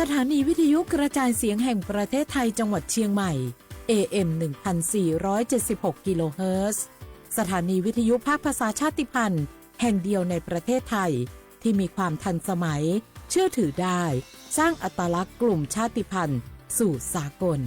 สถานีวิทยุกระจายเสียงแห่งประเทศไทยจังหวัดเชียงใหม่ เอ เอ็ม หนึ่งพันสี่ร้อยเจ็ดสิบหก กิโลเฮิรตซ์ สถานีวิทยุภาคภาษาชาติพันธุ์แห่งเดียวในประเทศไทย ที่มีความทันสมัย เชื่อถือได้ สร้างอัตลักษณ์กลุ่มชาติพันธุ์สู่สากล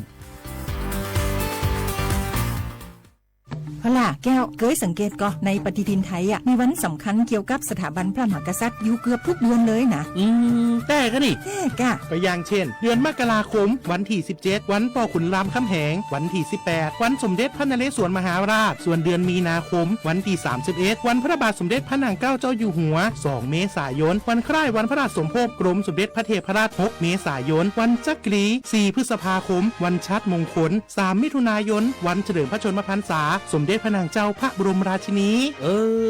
พอล่ะแก้ว เกยสังเกตก่อ ในปฏิทินไทยอะ มีวันสำคัญเกี่ยวกับสถาบันพระมหากษัตริย์อยู่เกือบทุกเดือนเลยนะ อืม แต่ก็นี่ แต่กะ ก็อย่างเช่น เดือนมกราคม วันที่ สิบเจ็ด วันปอขุนรามคำแหง วันที่ สิบแปด วันสมเด็จพระนเรศวรมหาราช ส่วนเดือนมีนาคม วันที่ สามสิบเอ็ด วันพระบาทสมเด็จพระนางเกล้าเจ้าอยู่หัว สอง เมษายน วันคล้ายวันพระราชสมภพกรมสมเด็จพระเทพรัตน์ หก เมษายน วันจักรี สี่ พฤษภาคม วันชาติมงคล สาม มิถุนายน วันเฉลิมพระชนมพรรษา สมเด็จพระนางเจ้าพระบรมราชินี เอ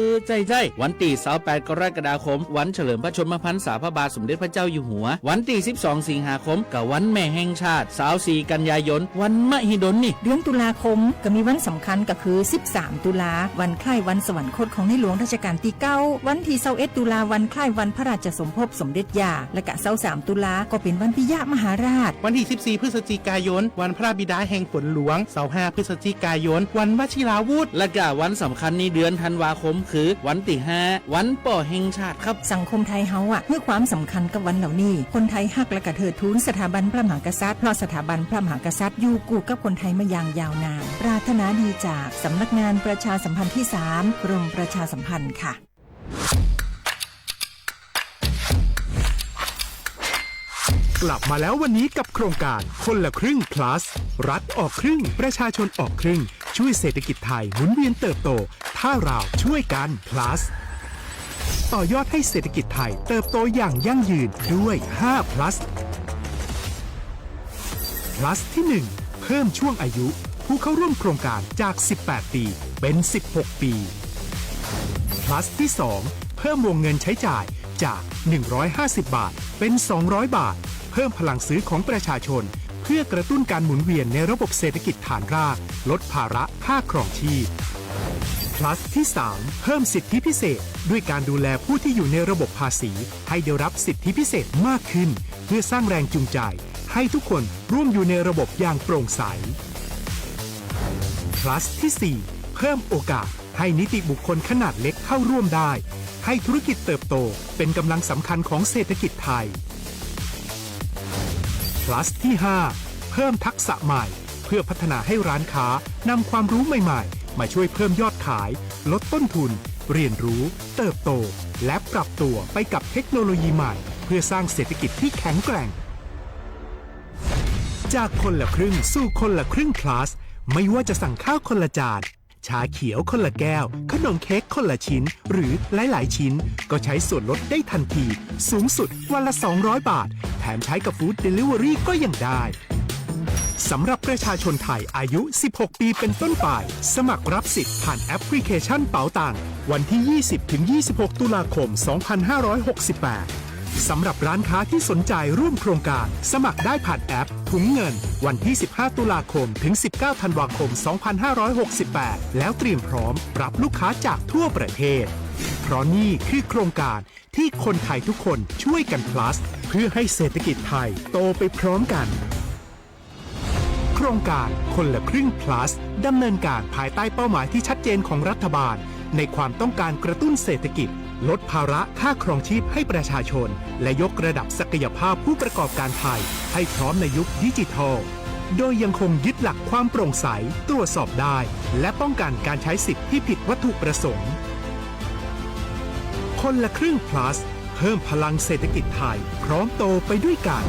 อ ใจ้ใจ้ วันตี้ สาวแปด กรกฎาคม วันเฉลิมพระชนมพรรษาพระบาทสมเด็จพระเจ้าอยู่หัว วันตี้ สิบสอง สิงหาคม ก็วันแม่แห่งชาติ สาวสี่ กันยายน วันมหิดลนี่ เดือนตุลาคม ก็มีวันสำคัญก็คือ สิบสาม ตุลา วันคล้ายวันสวรรคตของในหลวงรัชกาลตี้ เก้า วันตี้ ซาวเอ็ด ตุลา วันคล้ายวันพระราชสมภพสมเด็จย่า และกะ ซาวสาม ตุลา ก็เป็นวันปิยมหาราช วันตี้ สิบสี่ พฤศจิกายน วันพระบิดาแห่งฝนหลวง ซาวห้า พฤศจิกายน วันวชิราวุธ และกะวันสำคัญในเดือนธันวาคม คือวันตี้ ห้า วันป้อแห่งชาติครับ สังคมไทยเฮาอะ หื้อความสำคัญกับวันเหล่านี้ คนไทยฮักและกะเทิดทูนสถาบันพระมหากษัตริย์ เพราะสถาบันพระมหากษัตริย์อยู่กู้กับคนไทยมาอย่างยาวนาน ปรารถนาดีจากสำนักงานประชาสัมพันธ์ที่สาม กรมประชาสัมพันธ์ค่ะ กลับมาแล้ววันนี้กับโครงการคนละครึ่ง plus รัฐออกครึ่ง ประชาชนออกครึ่ง ช่วยเศรษฐกิจไทยหมุนเวียนเติบโต ถ้าเราช่วยกัน plus ต่อยอดให้เศรษฐกิจไทยเติบโตอย่างยั่งยืนด้วย ห้า plus plus ที่หนึ่ง เพิ่มช่วงอายุผู้เข้าร่วมโครงการจาก สิบแปด ปี เป็น สิบหก ปี plus ที่สอง เพิ่มวงเงินใช้จ่ายจาก หนึ่งร้อยห้าสิบ บาท เป็น สองร้อย บาท เพิ่มพลังซื้อของประชาชน เพื่อกระตุ้นการหมุนเวียนในระบบเศรษฐกิจฐานราก ลดภาระค่าครองชีพ plus ที่สาม เพิ่มสิทธิพิเศษ ด้วยการดูแลผู้ที่อยู่ในระบบภาษี ให้ได้รับสิทธิพิเศษมากขึ้น เพื่อสร้างแรงจูงใจ ให้ทุกคนร่วมอยู่ในระบบอย่างโปร่งใส plus ที่สี่ เพิ่มโอกาสให้นิติบุคคลขนาดเล็กเข้าร่วมได้ ให้ธุรกิจเติบโตเป็นกำลังสำคัญของเศรษฐกิจไทย plus ที่ห้า เพิ่มทักษะใหม่ เพื่อพัฒนาให้ร้านค้านำความรู้ใหม่ๆ มาช่วยเพิ่มยอดขาย ลดต้นทุน เรียนรู้ เติบโต และปรับตัวไปกับเทคโนโลยีใหม่ เพื่อสร้างเศรษฐกิจที่แข็งแกร่ง จากคนละครึ่งสู่คนละครึ่ง plus ไม่ว่าจะสั่งข้าวคนละจาน ชาเขียวคนละแก้ว ขนมเค้กคนละชิ้น หรือหลายๆ ชิ้น ก็ใช้ส่วนลดได้ทันที สูงสุดวันละ สองร้อย บาท แถมใช้กับ Food Delivery ก็ยังได้ สำหรับประชาชนไทยอายุ สิบหก ปีเป็นต้นไป สมัครรับสิทธิ์ผ่านแอปพลิเคชันเป๋าตัง วันที่ ยี่สิบ ถึง ยี่สิบหก ตุลาคม สองพันห้าร้อยหกสิบแปด สำหรับร้านค้าที่สนใจร่วมโครงการ สมัครได้ผ่านแอปถุงเงิน วันที่ สิบห้า ตุลาคม ถึง สิบเก้า ธันวาคม สองพันห้าร้อยหกสิบแปด แล้วเตรียมพร้อมรับลูกค้าจากทั่วประเทศ เพราะนี่คือโครงการที่คนไทยทุกคนช่วยกัน plus เพื่อให้เศรษฐกิจไทยโตไปพร้อมกัน โครงการคนละครึ่ง plus ดำเนินการภายใต้เป้าหมายที่ชัดเจนของรัฐบาล ในความต้องการกระตุ้นเศรษฐกิจ ลดภาระค่าครองชีพให้ประชาชน และยกระดับศักยภาพผู้ประกอบการไทย ให้พร้อมในยุคดิจิทัล โดยยังคงยึดหลักความโปร่งใส ตรวจสอบได้ และป้องกันการใช้สิทธิ์ที่ผิดวัตถุประสงค์ คนละครึ่ง plus เพิ่มพลังเศรษฐกิจไทย พร้อมโตไปด้วยกัน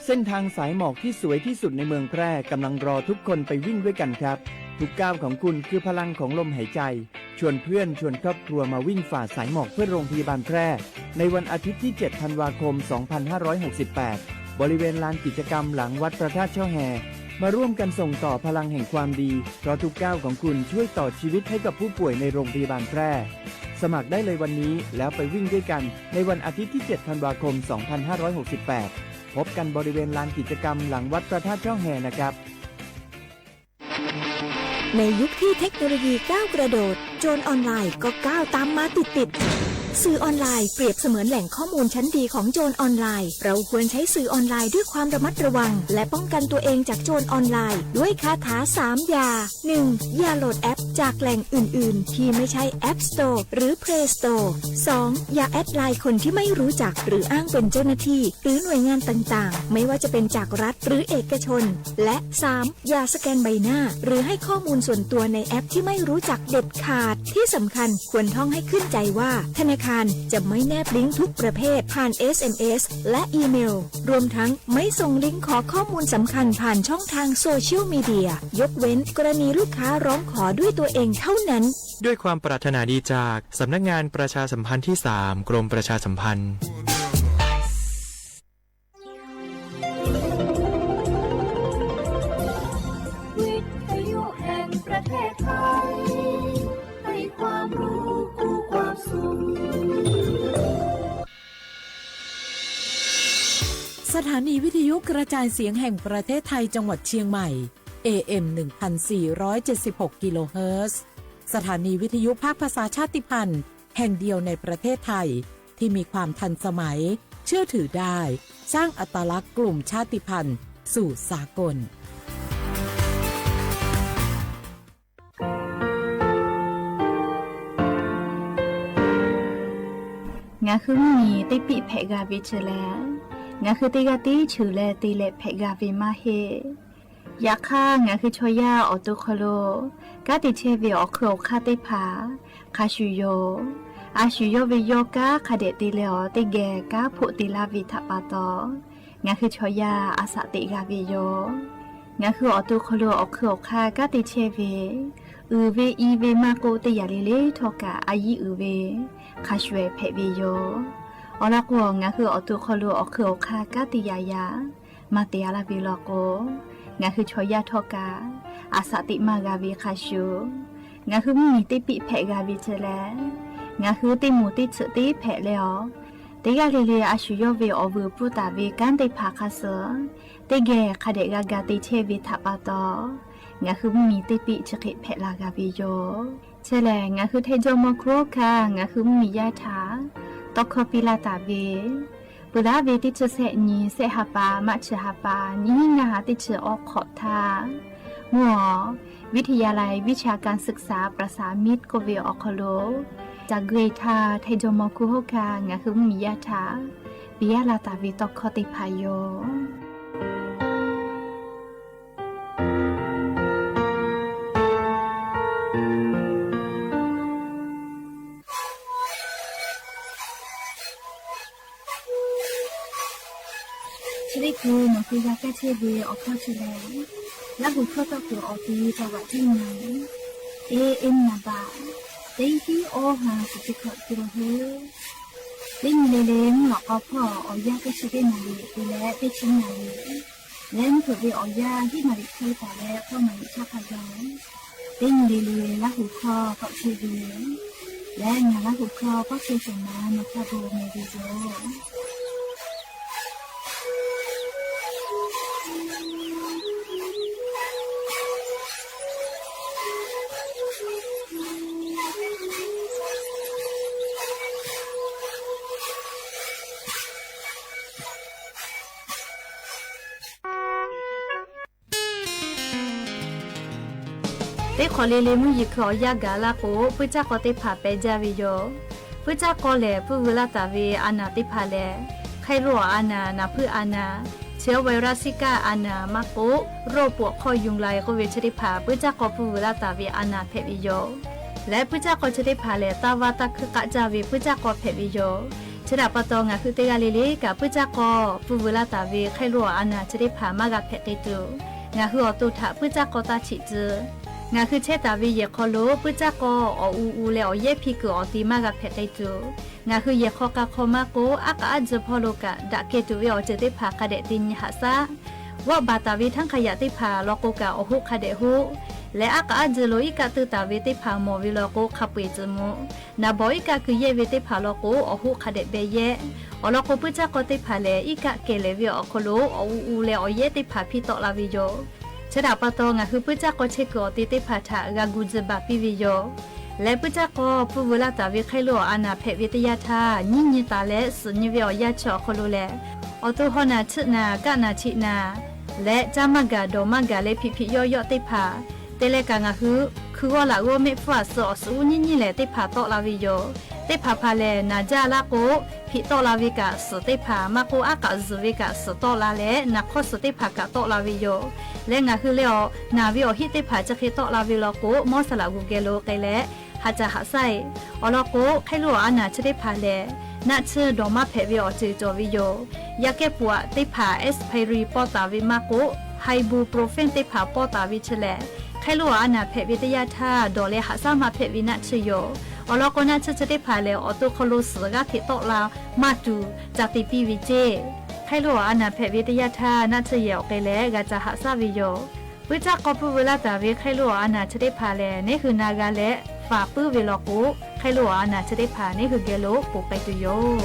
เส้นทางสายหมอกที่สวยที่สุดในเมืองแพร่กำลังรอทุกคนไปวิ่งด้วยกันครับ ทุกก้าวของคุณคือพลังของลมหายใจ ชวนเพื่อนชวนครอบครัวมาวิ่งฝ่าสายหมอกเพื่อโรงพยาบาลแพร่ ในวันอาทิตย์ที่ เจ็ด ธันวาคม สองพันห้าร้อยหกสิบแปด บริเวณลานกิจกรรมหลังวัดพระธาตุช่อแฮ มาร่วมกันส่งต่อพลังแห่งความดี เพราะทุกก้าวของคุณช่วยต่อชีวิตให้กับผู้ป่วยในโรงพยาบาลแพร่ สมัครได้เลยวันนี้แล้วไปวิ่งด้วยกันในวันอาทิตย์ที่ เจ็ด ธันวาคม สองพันห้าร้อยหกสิบแปด พบกันบริเวณลานกิจกรรมหลังวัดพระธาตุช่อแฮนะครับ ในยุคที่เทคโนโลยีก้าวกระโดด โจรออนไลน์ก็ก้าวตามมาติดๆ สื่อออนไลน์เปรียบเสมือนแหล่งข้อมูลชั้นดีของโจรออนไลน์ เราควรใช้สื่อออนไลน์ด้วยความระมัดระวัง และป้องกันตัวเองจากโจรออนไลน์ ด้วยคาถาสามอย่า หนึ่ง อย่าโหลดแอปจากแหล่งอื่นๆ ที่ไม่ใช่ App Store หรือ Play Store สอง อย่าแอดไลน์คนที่ไม่รู้จัก หรืออ้างเป็นเจ้าหน้าที่ หรือหน่วยงานต่างๆ ไม่ว่าจะเป็นจากรัฐหรือเอกชน และ สาม อย่าสแกนใบหน้า หรือให้ข้อมูลส่วนตัวในแอปที่ไม่รู้จักเด็ดขาด ที่สำคัญควรท่องให้ขึ้นใจว่า ธนาคารจะไม่แนบลิงก์ทุกประเภทผ่าน เอสเอ็มเอส และอีเมล รวมทั้งไม่ส่งลิงก์ขอข้อมูลสำคัญผ่านช่องทางโซเชียลมีเดีย ยกเว้นกรณีลูกค้าร้องขอด้วยตัวเองเท่านั้น ด้วยความปรารถนาดีจากสำนักงานประชาสัมพันธ์ที่สาม กรมประชาสัมพันธ์ วิทยุแห่งประเทศไทย ให้ความรู้คู่ความสุข สถานีวิทยุกระจายเสียงแห่งประเทศไทยจังหวัดเชียงใหม่ เอเอ็ม หนึ่งพันสี่ร้อยเจ็ดสิบหก กิโลเฮิรตซ์ สถานีวิทยุภาคภาษาชาติพันธุ์แห่งเดียวในประเทศไทย ที่มีความทันสมัย เชื่อถือได้ สร้างอัตลักษณ์กลุ่มชาติพันธุ์สู่สากล Ngaˬ hui mvuhˇ miˬ teˇ piˆ hpehꞈ g'a ve chi lehˬ, ngaˬ hui teˇ g'aˇ tiˉ cheuˬ leh te leh hpehꞈ g'a ve maˇ heˆ. Yaꞈ hk'aˇ, ngaˬ hui chaw yaˇ awˬ to hk'aw lo kanˉ te chehˇ ve awˬ hk'eun awˬ hk'aˇ teˇ hpaˍ hk'a shuˍ yoˬ. A shuˍ yawˇ ve yawˇ kanˉ hk'a dehꞈ te leh awˬ teˇ geh kanˉ hpoˆ te laˇ ve htaꞈ pa taw, ngaˬ hui chaw yaˇ a shaꞈ teꞈ g'a ve yoˬ. Ngaˬ hui awˬ to hk'aw lo awˬ hk'eun awˬ hk'aˇ kanˉ te chehˇ ve, uiˍ ve i ve maˇ k'oˆ, teˇ yanˇ le le htawˇ kaꞈ a yiˉ uiˍ ve hk'a shuˍ hpehꞈ ve yoˬ. Awˬ lawn k'o, ngaˬ hui awˬ to hk'aw lo awˬ hk'eun awˬ hk'aˇ kanˉ te yaꞈ yaꞈ maˇ te a laˇ ve law k'o, ngaˬ hui chaw yaˇ htawˇ kaꞈ a shaꞈ teꞈ maˇ g'a ve hk'a shuˍ, ngaˬ hui mvuhˇ miˬ teˇ piˆ hpehꞈ g'a ve chi lehˬ, ngaˬ hui teˇ moˍ teˇ tsuhꞈ teˇ hpehꞈ leh awˬ, teˇ g'aˇ le le a shuˍ yawˇ ve awˬ vuiˬ pfuhˇ taˍ ve kanˉ teˇ hpaˍ hk'a suh teˇ geh hk'a dehꞈ g'a ga te chehˇ ve htaꞈ pa taw, ngaˬ hui mvuhˇ miˬ teˇ piˆ chi hk'e hpehꞈ la g'a ve yoˬ. Chi lehˬ, ngaˬ hui Htaiˇ jawˇmawˇ hk'oˆ kaꞈ ngaˬ hui mvuhˇ miˬ yaˇ htaꞈ tawˇ hkawˇ piˇ laˇ taˍ ve, peuˬ laˇ ve teˇ chi sehˆ nyi sehˆ ha pa maˇ chi ha pa nyiˇ hinˉ ngaˇ ha teˇ chi awˬ hk'awꞈ htaˇ, mvuhˇ awˬ วิทยาลัยวิชาการศึกษาประสานมิตร k'oˆ ve awˬ hk'aw lo ca gui htaˇ, Htaiˇ jawˇmawˇ hk'oˆ kaꞈ ngaˬ hui mvuhˇ miˬ yaˇ htaꞈ piˇ laˇ taˍ ve tawˇ hkawˇ teˇ hpaˍ yoˬ. Chi teˇ hkui nawˬ hui g'a kaˇ chehˇ ve awˬ hkawˇ chi lehˬ, Laˇ huˍ hkawˇ tawˇ kuiˬ awˬ ti taw vaꞈ tiˉ nyi, A M naˍ baꞈ teˇ hiˉ awˇ ha suhˍ teˇ hkawꞈ kilohertz. Teˇ nyi le le mvuhˇ lawꞈ k'aw hpawˇ awˬ yanˇ teˇ chi teˇ naˍ riˍ te leh teˇ chi naˍ riˍ leh mvuhˇ hpeuꞈ ve awˬ yanˇ hiˉ naˍ riˍ hk'e taˍ leh hkawˇ naˍ riˍ chaˇ hk'a gaˬ. Teˇ nyi le le Laˇ huˍ hkawˇ tawˆ chehˇ ve lehˬ, ngaˬ Laˇ huˍ hkawˇ pawˆ chehˇ shawˍ ma nawˬ hk'a bon meh ve yoˬ. Teˇ hk'awꞈ le le mvuhˇ yeˬ hkui awˬ yanˇ gaˬ laˇ k'o, puiˉ caˇ k'aw teˇ hpaˍ pehꞈ jaˇ ve yoˬ. Puiˉ caˇ k'aw lehˬ, puiˉ veu laˇ taˍ ve a naˍ teˇ hpaˍ lehˬ, hk'ai lo awˬ a naˍ, naˍ hpuiˇ a naˍ, chi awˬ virus kaꞈ a naˍ maˇ k'oˆ, โรคปวดข้อยุงลาย k'oˆ ve chi teˇ hpaˍ puiˉ caˇ k'aw puiˉ veu laˇ taˍ ve a naˍ hpehꞈ ve yoˬ. Leh puiˉ caˇ k'aw chi teˇ hpaˍ lehˬ, taˇ vaˇ taˇ hkuiˇ k'aˆ jaˇ ve puiˉ caˇ k'aw hpehꞈ ve yoˬ. Chi htaꞈ pa taw, ngaˬ hui teˇ g'aˇ le le kaꞈ puiˉ caˇ k'aw puiˉ veu laˇ taˍ ve hk'ai lo awˬ a naˍ chi teˇ hpaˍ maˇ g'a hpehꞈ k'ai tuˬ, ngaˬ hui awˬ to htaꞈ puiˉ caˇ k'aw taˇ chiꞈ tcuh. Ngaˬ hui chehˇ taˍ ve yehˬ hk'aw lo puiˉ caˇ k'aw awˬ u u leh awˬ yehˉ hpiˇ kuiˬ awˬ ti maˇ g'a hpehꞈ k'ai tuˬ, ngaˬ hui yehˬ hk'aw k'a hk'aw maˇ k'oˆ, aˉ k'aˉ aˉ tcuh hpawˇ lo kaꞈ daꞈ kehˬ tuˬ ve awˬ ceuˬ teˇ hpaˍ hk'a dehꞈ te nyi haꞈ shaˉ. G'awˆ baˬ taˍ ve htaˇ hk'a yaꞈ teˇ hpaˍ law k'o kaꞈ awˬ hoˆ hk'a dehꞈ hoˆ. Leh aˉ k'aˉ aˉ tcuh lo iˉ kaˆ teuˇ taˍ ve teˇ hpaˍ mawˬ ve law k'o, hk'a peu eˬ tcuh mvuh. Naˍ bawˬ iˉ kaˆ keu yehˇ ve teˇ hpaˍ law k'o, awˬ hoˆ hk'a dehꞈ beh yehˇ. Awˬ lawn k'o, puiˉ caˇ k'aw teˇ hpaˍ lehˬ, iˉ kaˆ kehˬ lehˬ ve awˬ hk'aw lo awˬ u u leh awˬ yehˉ teˇ hpaˍ hpiˇ tawˆ la ve yoˬ. Chi htaꞈ pa taw, ngaˬ hui puiˉ caˇ k'aw chehˇ kuiˬ awˬ te teˇ hpaˍ htaꞈ g'a gu tzuhˬ baˬ piˇ ve yoˬ. Leh puiˉ caˇ k'aw pfuhˇ veu laˇ taˍ ve hk'aˇ lo awˬ a naˍ hpehꞈ ve teˇ yanˇ htaˇ, nyiˇ nyi taˍ leh suhˍ nyi ve awˬ yanˇ chi awˬ hk'aw lo lehˬ, awˬ to haw naˬ chiˆ naˬ kaˆ naˬ chiˆ naˬ leh caˇ maˇ gaˬ dawˬ maˇ gaˬ leh hpiꞈ hpiꞈ yawˆ yawˆ teˇ hpaˍ te leh kaꞈ, ngaˬ hui hkui g'awˇ laꞈ g'awˇ mehˆ hpfuhˇ a suh awˬ suhˍ uˉ nyiˇ nyiˇ lehˬ teˇ hpaˍ tawˆ la ve yoˬ. Teˇ hpaˍ hpaˍ lehˬ, naˍ jaˇ laˇ k'o, hpiꞈ tawˆ la ve kaꞈ suhˍ teˇ hpaˍ maˇ k'oˆ, aˉ k'aꞈ zuhˬ ve kaꞈ suhˍ tawˆ la leh naˍ hk'awˇ suhˍ teˇ hpaˍ kaꞈ tawˆ la ve yoˬ. Leh ngaˬ hui leh awˬ naˬ ve awˬ hiˆ teˇ hpaˍ chi hk'e tawˆ la ve law k'o, mawˇ saˍ laꞈ g'oˬ geh lo k'ai leh ha caꞈ haꞈ shaˉ e. Awˬ lawn k'o, hk'e lo awˬ a naˍ chi teˇ hpaˍ lehˬ, naˆ tsuhˇ dawˬ maˇ hpehꞈ ve awˬ ceuˬ cawˬ ve yoˬ. Yaˇ kehˉ puꞈ aꞈ teˇ hpaˍ expiry pawˇ taˍ ve maˇ k'oˆ, ibuprofen teˇ hpaˍ pawˇ taˍ ve chi lehˬ, hk'e lo awˬ a naˍ hpehꞈ ve teˇ yanˇ htaˇ dawˬ leh haꞈ shaˉ maˇ hpehꞈ ve naˆ tsuhˇ yoˬ. Awˬ lawn k'o, naˆ tsuhˇ chi teˇ hpaˍ lehˬ, awˬ to hk'aw lo suhˍ g'aˇ hteꞈ tawˆ la maˇ tuˬ ca te piˇ ve ceˇ. Hk'e lo awˬ a naˍ hpehꞈ ve teˇ yanˇ htaˇ, naˆ tsuhˇ yehˬ awˬ k'ai leh g'a ca haꞈ shaˉ ve yoˬ. Puiˉ caˇ k'aw pfuhˇ veu laˇ taˍ ve hk'e lo awˬ a naˍ chi teˇ hpaˍ lehˬ, neˉ hui na g'a leh faˍ puiˉ ve law k'o, hk'e lo awˬ a naˍ chi teˇ hpaˍ neˉ hui geh lo k'oˍ k'ai tuˬ yoˬ.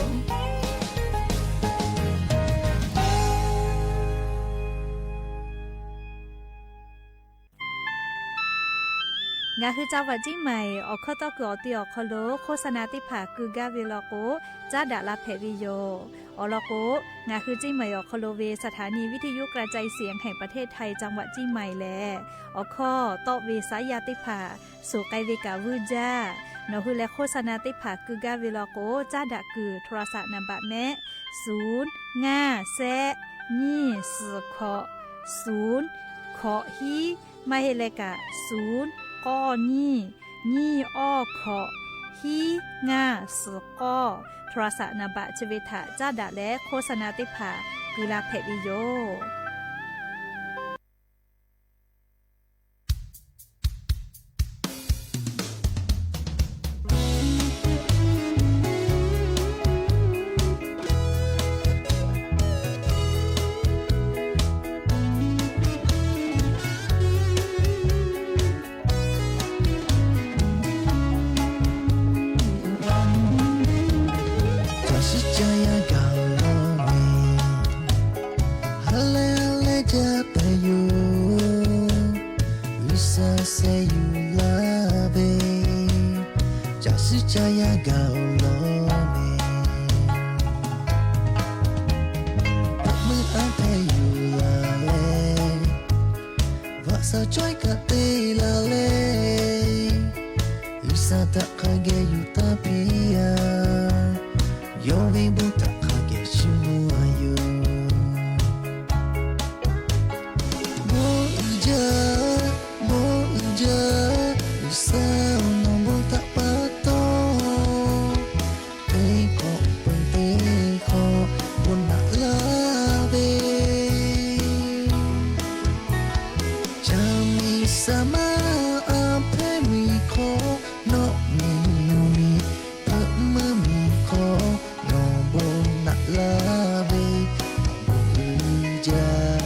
Ngaˬ hui จังหวัดเชียงใหม่ awˬ hkawˇ tawˇ kuiˬ awˬ te awˬ hk'aw lo โฆษณา teˇ hpaˍ keu gaˇ ve law k'o, caˉ daꞈ la hpehꞈ ve yoˬ. Awˬ lawn k'o, ngaˬ hui เชียงใหม่ awˬ hk'aw lo ve สถานีวิทยุกระจายเสียงแห่งประเทศไทย จังหวัดเชียงใหม่ lehˬ, awˬ hkawˇ tawˆ ve saˉ yaˇ teˇ hpaˍ suhˍ k'ai ve kaꞈ vuiˇ jaˇ. Nawˬ hui leh โฆษณา teˇ hpaˍ keu gaˇ ve law k'o, caˉ daꞈ kuiˬ โทรศัพท์ naˍ baꞈ mehˆ suhˍ ngaˇ shehˆ nyiˇ suhˍ hkawꞈ suhˍ hkawꞈ hiˉ, maˇ heˆ leh kaꞈ suhˍ k'awˇ nyiˇ nyiˇ awˇ hkawꞈ hiˉ ngaˇ suhˍ k'awˇ โทรศัพท์ naˍ baꞈ chi ve htaꞈ caˉ daꞈ leh โฆษณา teˇ hpaˍ keu la hpehꞈ ve yoˬ. Caˬ shiˉ caˇ yaˇ gaˬ laˇ ve, ha lehˬ ha lehˬ jaˇ taˍ yoˬ. G'uiˬsha sheh yuˬ laˇ ve, caˬ shiˉ caˇ yaˇ gaˬ laˇ ve, hpeuꞈ meuˇ aˉ hpehˇ yuˬ laˬ leh, vaꞈ shaˍ cawehˇ kaꞈ te laˬ leh, G'uiˬsha htaꞈ hk'a geh yuˬ taˇ piˇ a, yawˇ ve bon htaꞈ hk'a geh chiˇ mvuh a yoˬ. Bon uiˍ jaˇ, bon uiˍ jaˇ, G'uiˬsha awˬ nawˬ bon htaꞈ pa taw, teˇ hk'awꞈ peuˬ teˇ hk'awꞈ bon naꞈ laˇ ve, Caˇ miˬ saˍ maˇ aˉ hpehˇ miˬ hk'aw, nawˆ miˬ yuˬ miˬ hpeuꞈ meuˇ miˬ hk'aw, nawˬ bon naꞈ laˇ ve, nawˬ bon uiˍ jaˇ.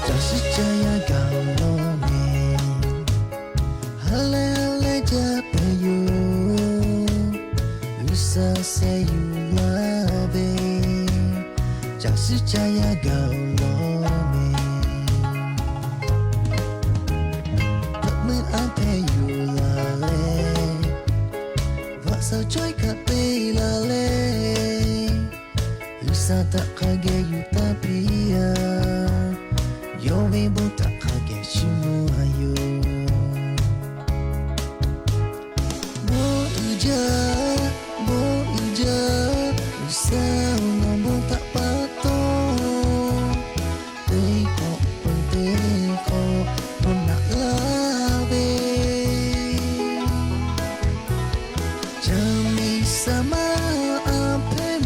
Caˬ shiˉ caˇ yaˇ gaˬ laˇ ve, ha lehˬ ha lehˬ jaˇ taˍ yoˬ. G'uiˬsha sheh yuˬ laˇ ve, caˬ shiˉ caˇ yaˇ gaˬ laˇ ve, hpeuꞈ meuˇ aˉ hpehˇ yuˬ laˬ leh, vaꞈ shaˍ cawehˇ kaꞈ te laˬ leh, G'uiˬsha htaꞈ hk'a geh yuˬ taˇ piˇ a, yawˇ ve bon htaꞈ hk'a geh chiˇ mvuh a yoˬ. Bon uiˍ jaˇ, bon uiˍ jaˇ, G'uiˬsha awˬ nawˬ bon htaꞈ pa taw, teˇ hk'awꞈ peuˬ teˇ hk'awꞈ bon naꞈ laˇ ve, Caˇ miˬ saˍ maˇ aˉ hpehˇ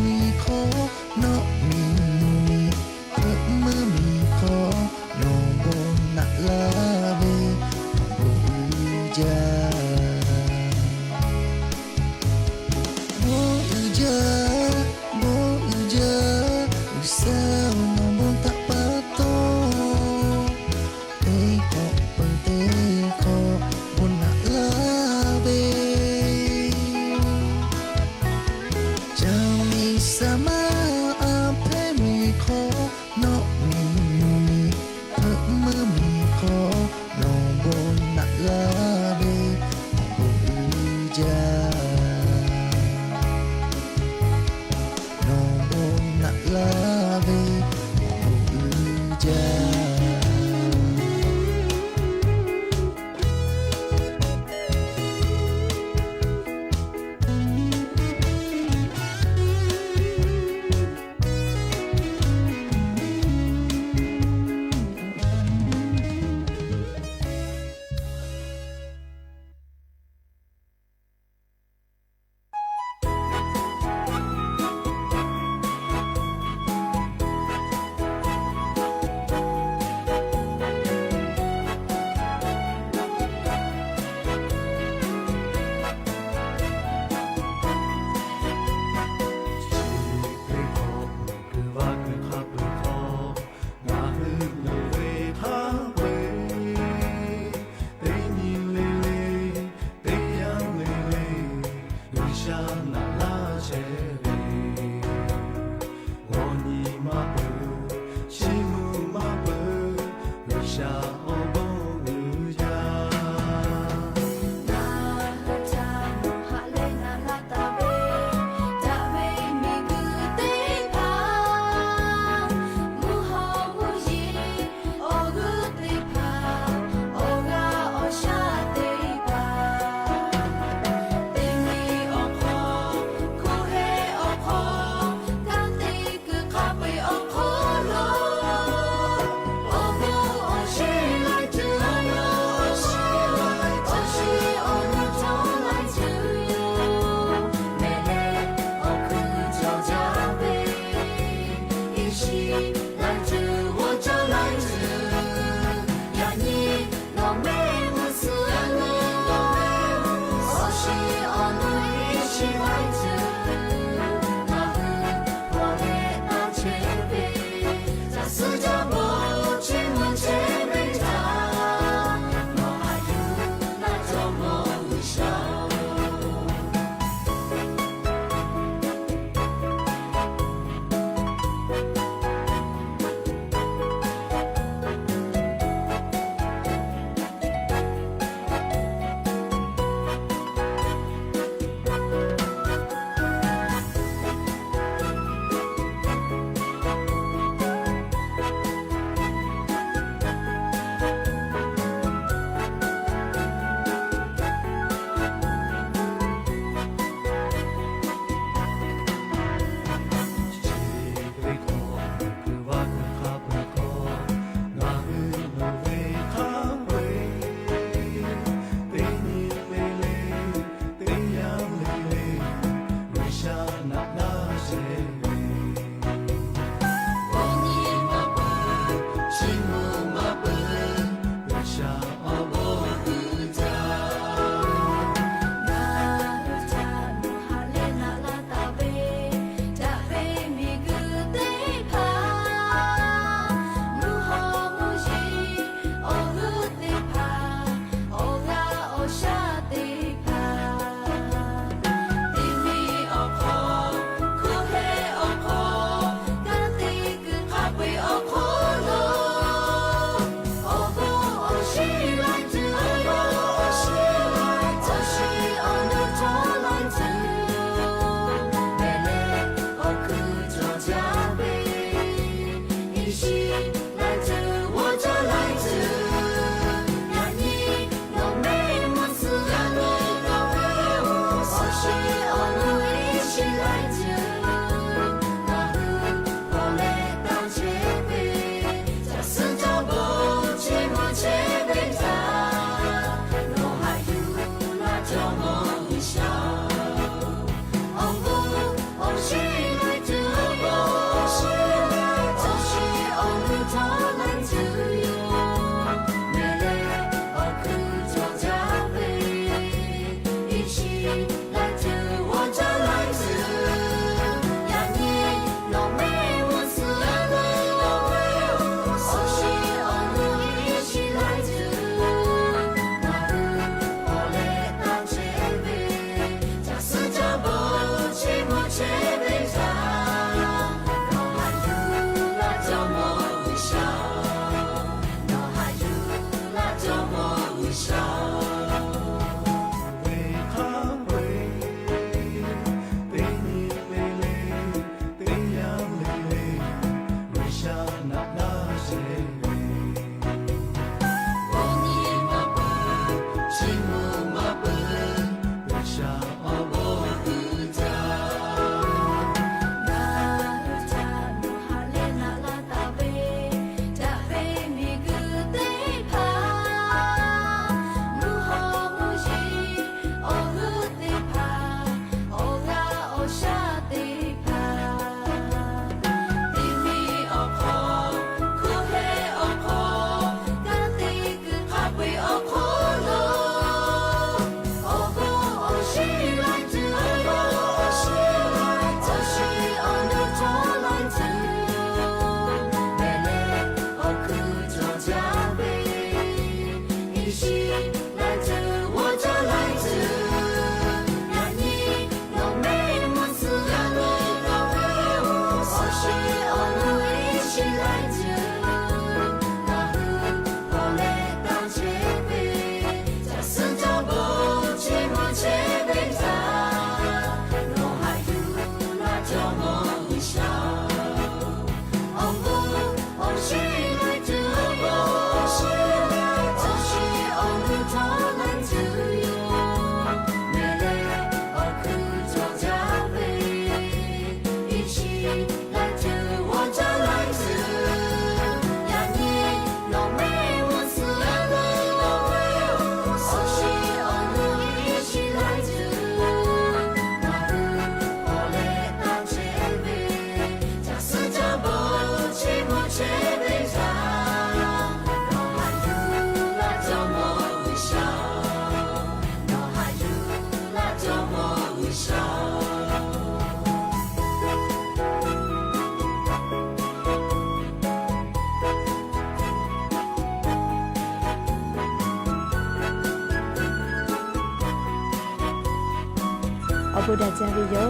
Awˬ bon daꞈ jaˇ ve yoˬ.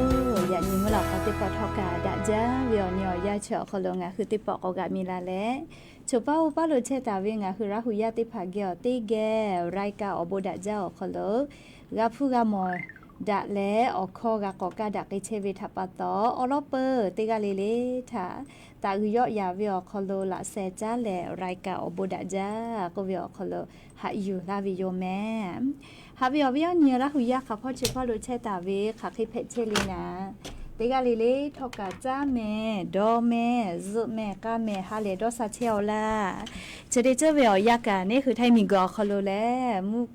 Yaꞈ nyi mvuhˇ lawꞈ k'aw teˇ pawˆ htawˇ kaꞈ daꞈ jaˇ ve awˬ nyi awˬ yanˇ chi awˬ hk'aw lo ngaˬ hui teˇ pawˆ k'awꞈ g'aꞈ mi la leh, choˬ paˇ oˇ paˇ lo chehˇ taˍ ve ngaˬ hui Laˇ hu yaˇ teˇ hpaˍ geh awˬ teˇ geh รายการ awˬ bon daꞈ jaˇ awˬ hk'aw lo g'a hpuˇ g'a mawˬ daꞈ leh awˬ hkawˇ g'a k'awꞈ kaˇ daꞈ k'ai chehˇ ve htaꞈ pa taw, awˬ lawn peuˬ teˇ g'aˇ le le htaꞈ taꞈ g'uiˬ yawˆ yaˍ ve awˬ hk'aw lo laꞈ sheh caˉ leh รายการ awˬ bon daꞈ jaˇ k'oˆ ve awˬ hk'aw lo haꞈ yuˬ laˇ ve yoˬ mehˍ. Haꞈ ve awˬ viˉ awˬ nyi Laˇ hu yaˇ hk'aˬ hpawˇ chi hpawˇ lo chehˇ taˍ ve hk'aˬ hk'e hpehꞈ chehˇ le naˍ, teˇ g'aˇ le le htawˇ kaꞈ caˉ mehˍ, dawˇ mehˍ, zuhˆ mehˍ, k'aˇ mehˍ, ha lehˬ dawˇ sha chehˇ aw laˇ. Chi te ceuˬ ve awˬ yanˇ kaꞈ neˇ hui Htaiˇ miˬguiˬ awˬ hk'aw lo lehˬ, mvuhˇ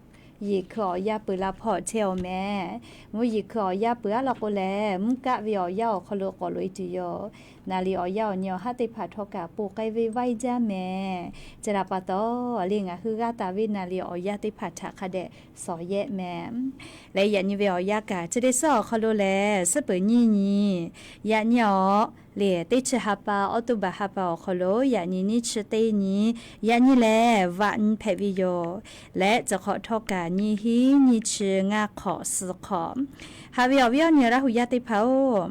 yeˬ hkui awˬ yanˇ peuˬ la hpawˇ chehˇ aw mehˍ. Mvuhˇ yeˬ hkui awˬ yanˇ peuˬ aˉ law k'o lehˬ, mvuhˇ kaˆ ve awˬ yanˇ awˬ hk'aw lo k'awꞈ loꞈ e tuˬ yoˬ. Naˍ liꞈ awˬ yanˇ awˬ nyi awˬ haˉ teˇ hpaˍ htawˇ kaꞈ ponˬ k'ai ve vaiˇ jaˇ mehˍ. Chi htaꞈ pa taw, le ngaˬ hui g'a taˍ ve naˍ liꞈ awˬ yanˇ teˇ hpaˍ htaꞈ hk'a dehꞈ shawˍ yehˆ mehˍ. Leh yaꞈ nyi ve awˬ yanˇ kaꞈ chi te suhˉ awˬ hk'aw lo lehˬ, suhˉ peuˬ nyiˇ nyi, yaꞈ nyi awˬ le teˇ chi ha pa, October ha pa awˬ hk'aw lo yaꞈ nyi nyiˇ chi teˇ nyi, yaꞈ nyi lehˬ vaꞈ nyi hpehꞈ ve yoˬ. Leh chi hk'awꞈ htawˇ kaꞈ nyiˇ hinˉ nyiˇ chi ngaˇ hk'awꞈ suhˍ hk'awꞈ. Haꞈ ve awˬ viˉ awˬ nyi Laˇ hu yaˇ teˇ hpaˍ-oˬ,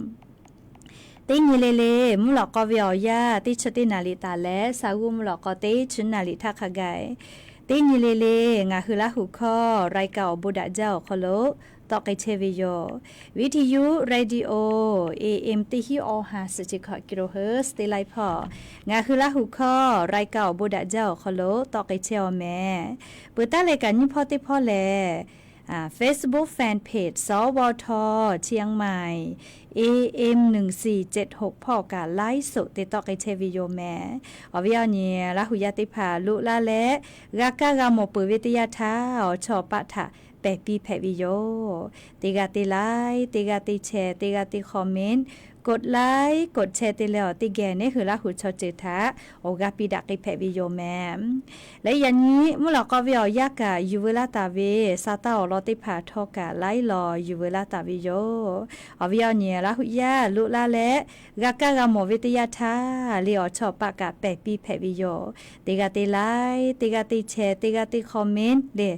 teˇ nyi le le mvuhˇ lawꞈ k'aw ve awˬ yanˇ teˇ chi teˇ naˍ liꞈ taˍ leh, sa g'uˇ mvuhˇ lawꞈ k'aw teˇ chi naˍ liꞈ htaˇ hk'a gaˬ, teˇ nyi le le ngaˬ hui Laˇ hu hkawˇ รายการ awˬ bon daꞈ jaˇ awˬ hk'aw lo tawˆ k'ai chehˇ ve yoˬ. วิทยุ radio AM teˇ hinˉ awˇ ha suhˍ chi hkawꞈ กิโลเฮิรตซ์ teˇ laiˉ hpawˇ, ngaˬ hui Laˇ hu hkawˇ รายการ awˬ bon daꞈ jaˇ awˬ hk'aw lo tawˆ k'ai chehˇ aw mehˍ. Peuˬ taˉ leh kaꞈ nyiˇ hpawˇ teˇ hpawˇ lehˬ, Facebook fan page สวท เชียงใหม่ AM หนึ่งสี่เจ็ดหก hpawˇ kaꞈ ไลฟ์สด te tawˆ k'ai chehˇ ve yoˬ mehˍ. Awˬ viˉ awˬ nyi Laˇ hu yaˇ teˇ hpaˍ loꞈ la leh g'a kaˇ g'a mawˬ peuˬ ve teˇ yanˇ htaˇ, awˬ chawˇ awˬ paˆ htaꞈ pehˬ piˇ hpehꞈ ve yoˬ. Teˇ g'aˇ teˇ like, teˇ g'aˇ teˇ share, teˇ g'aˇ teˇ comment, กดไลค์ กดแชร์ te leh awˬ teˇ geh neˇ hui Laˇ hu chaw ceuˬ htaꞈ awˬ g'aˇ piˇ daꞈ k'ai hpehꞈ ve yoˬ mehˍ. Leh yaꞈ nyi mvuhˇ lawꞈ k'aw ve awˬ yanˇ kaꞈ yuˬ veu laˇ taˍ ve sa taˇ awˬ lawn teˇ hpaˍ htawˇ kaꞈ ไลฟ์ lawˬ yuˬ veu laˇ taˍ ve yoˬ. Awˬ viˉ awˬ nyi Laˇ hu yaˇ loꞈ la leh g'a kaˇ g'a mawˬ ve teˇ yanˇ htaˇ le awˬ chawˇ awˬ paˆ kaꞈ pehˬ piˇ hpehꞈ ve yoˬ. Teˇ g'aˇ teˇ like, teˇ g'aˇ teˇ share, teˇ g'aˇ teˇ comment le